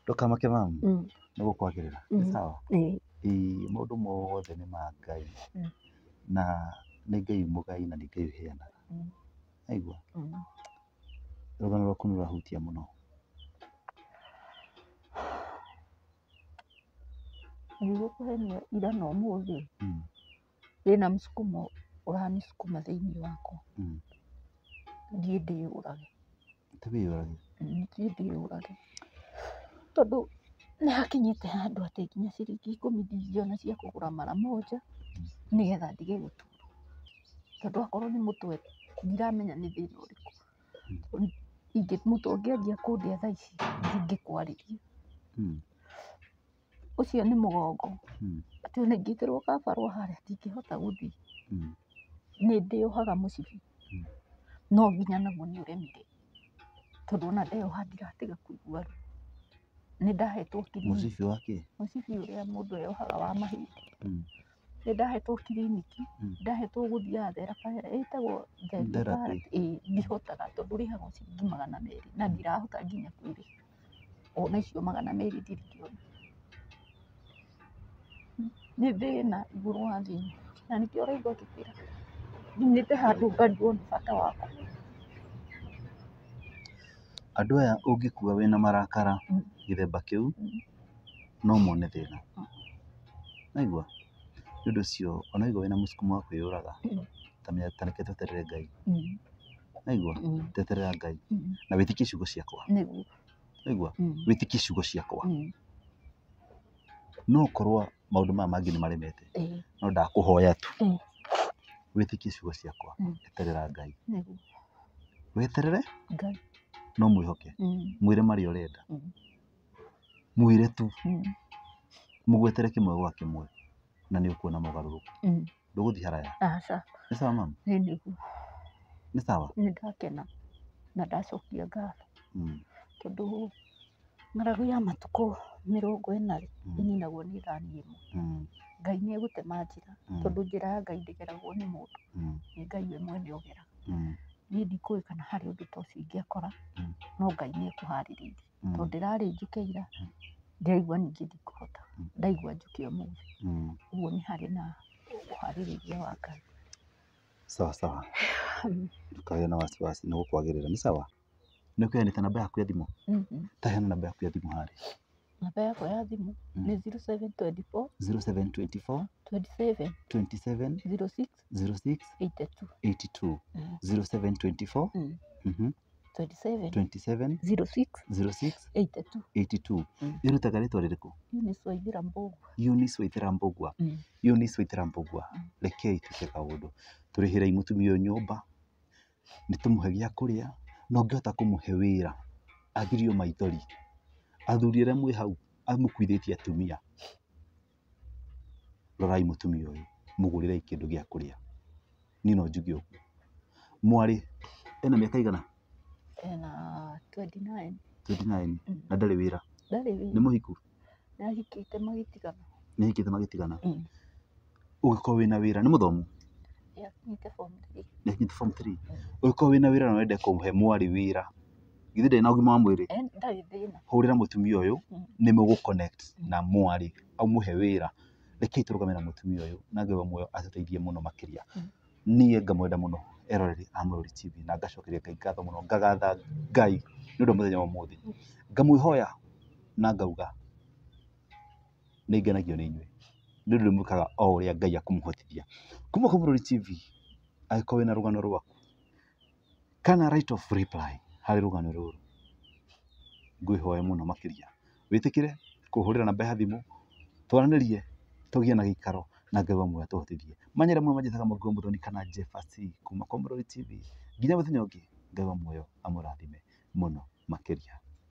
Ndũkamake mamu, nĩ gũkwagĩrĩra, nĩ sawa? Ĩĩ, maũndũ mothe nĩ ma Ngai, na nĩ Ngai mũgai na nĩ Ngai ũheanaga. Waigua? Rũgano rwaku nĩ rũrahutia mũno. Nĩguo kũhenia ira na ũmũthĩ, ndĩna mũsukumo ũranisukuma thĩinĩ wakwa, thiĩ ndĩyũrage. Ti wĩyũrage? Thiĩ ndĩyũrage. Tondũ nĩ hakinyĩte handũ atĩ nginya ciringi 10 ndingĩona cia kũgũra mara moja nĩgetha ndige gũturwo. Tondũ akorwo nĩ mũtwe ndiramenya nĩ thĩna ũrĩkũ. Mũtwe ũngĩanjia kũndĩa thaa ici ndingĩkwarĩria. Ũcio nĩ mũgongo, atĩ ona ingĩkĩrwo kabarũa harĩa ndingĩhota gũthiĩ. Nĩ ndĩyohaga mũcibi, no nginya naguo nĩ ũremire, tondũ ona ndeyoha ndiratiga kũigua ruo. Nĩ ndahetwo kiriniki. Mũcibi wa kĩ? Mũcibi ũrĩa mũndũ eyohaga wa mahĩndĩ. Nĩ ndahetwo kiriniki, ndahetwo gũthiaga therapy, ĩtagwo Therapy. Ĩĩ, ndihotaga tondũ ũrĩhagwo ciringi 200 na ndirahota nginya kwĩrĩhĩra. Ona icio 200 ndingĩona. Nĩ thĩna igũrũ wa thĩna, na nĩkĩo ũraigua ngĩkwĩra nginyĩte handũ ngarigwo nĩ bata wakwa. Andũ aya ũngĩkua wĩna marakara gĩthemba kĩu, no mone thĩna. Waigua? Nĩ ũndũ ũcio ona waigua wĩna mũsukumo wa kwĩyũraga, ta reke tweterere Ngai. Waigua? Teterera Ngai na wĩtĩkie ciugo ciakwa. Waigua? Wĩtĩkie ciugo ciakwa. No ũkorwo maũndũ maya mangĩ nĩ maremete, no ndakũhoya tu wĩtĩkie ciugo ciakwa, eterera Ngai. Weterere Ngai. No mwĩhoke, mwĩre marĩa ũrenda, mwĩre tu, mũgwetere kĩmwe gwa kĩmwe, na nĩ ũkuona mogarũrũku. Ndũgũthiĩ haraya. Aca. Nĩ sawa mama? Nĩ nĩguo. Nĩ sawa? Nĩ ndakena na ndacokia ngatho, tondũ ng'aragu ya matukũ 40 rĩ, ĩninagwo nĩ thani ĩmwe. Ngai nĩ egũtema njĩra, tondũ njĩra ya Ngai ndĩgeragwo nĩ mũndũ, nĩ Ngai we mwene ũgeraga. Niĩ ndikũĩ kana harĩ ũndũ ta ũcio ingĩakora, no Ngai nĩ ekũharĩrĩirie. Tondũ ndĩrarĩ njũke ira, ndĩraigua ningĩ ndikũhota, ndaigua njũke ũmũthĩ. Ũguo nĩ harĩ na ũharĩrĩria wa Ngai. Sawa sawa. Ndũkagĩe na wasiwasi, nĩ gũkwagĩrĩra. Nĩ sawa? Nĩ ũkũheanĩte namba yaku ya thimũ? Ta heana namba yaku ya thimũ harĩa. Namba yakwa ya thimũ nĩ 0724 0724 27 27 06 06 82. 82. 0724 27 27 06 06 82. 82. Ĩrutaga rĩtwa rĩrĩkũ? Eunice Waithera Mbũgua. Eunice Waithera Mbũgua. Eunice Waithera Mbũgua. Rekei twĩke kaũndũ, tũrĩhĩrei mũtumia ũyũ nyũmba, nĩ tũmũhe gĩa kũrĩa, na ũngĩhota kũmũhe wĩra athirio maithori. Athuri arĩa mwĩ hau amũkuithĩtie atumia, rorai mũtumia ũyũ, mũgũrĩrei kĩndũ gĩa kũrĩa. Niĩ no njuge ũguo. Mwarĩ ena mĩaka igana? Ena 29. 29. Na ndarĩ wĩra? Ndarĩ wĩra. Nĩ mũhiku? Nĩ ahikĩte magĩtigana. Nĩ ahikĩte magĩtigana. Ũngĩkorwo wĩna wĩra, nĩ mũthomu? Nĩ akinyĩte form 3. Nĩ akinyĩte form 3. Ũngĩkorwo wĩna wĩra na wende kũhe mwarĩ wĩra, githĩ ndarĩ na ũgima wa mwĩrĩ? Ndarĩ thĩna. Hũrĩra mũtumia ũyũ, nĩ mũgũ connect na mwarĩ amũhe wĩra. Rekei tũrũgame na mũtumia ũyũ na Ngai wa muoyo atũteithie mũno makĩria. Niĩ ngamwenda mũno eroreri a Mũrori TV na ngacokeria Ngai ngatho mũno, ngagatha Ngai nĩ ũndũ wa mũthenya wa ũmũthĩ. Ngamwĩhoya na ngauga nĩ ngenagio nĩ inyuĩ nĩ ũndũ nĩ mwĩkaga o ũrĩa Ngai akũmũhotithia. Kuma kwa Mũrori TV, angĩkorwo wĩna rũgano rwaku kana right of reply harĩ rũgano rũrũ, ngwĩhoya mũno makĩria wĩtĩkĩre kũhũrĩra namba ya thimũ, twaranĩrie, tũgĩe na gĩikaro na Ngai wa muoyo atũhotithie. Manyere mũno manjĩtaga Mwangi wa Mũthoni kana Jefferson kuma kwa Mũrori TV. Nginya mũthenya ũngĩ, Ngai wa muoyo amũrathime mũno makĩria.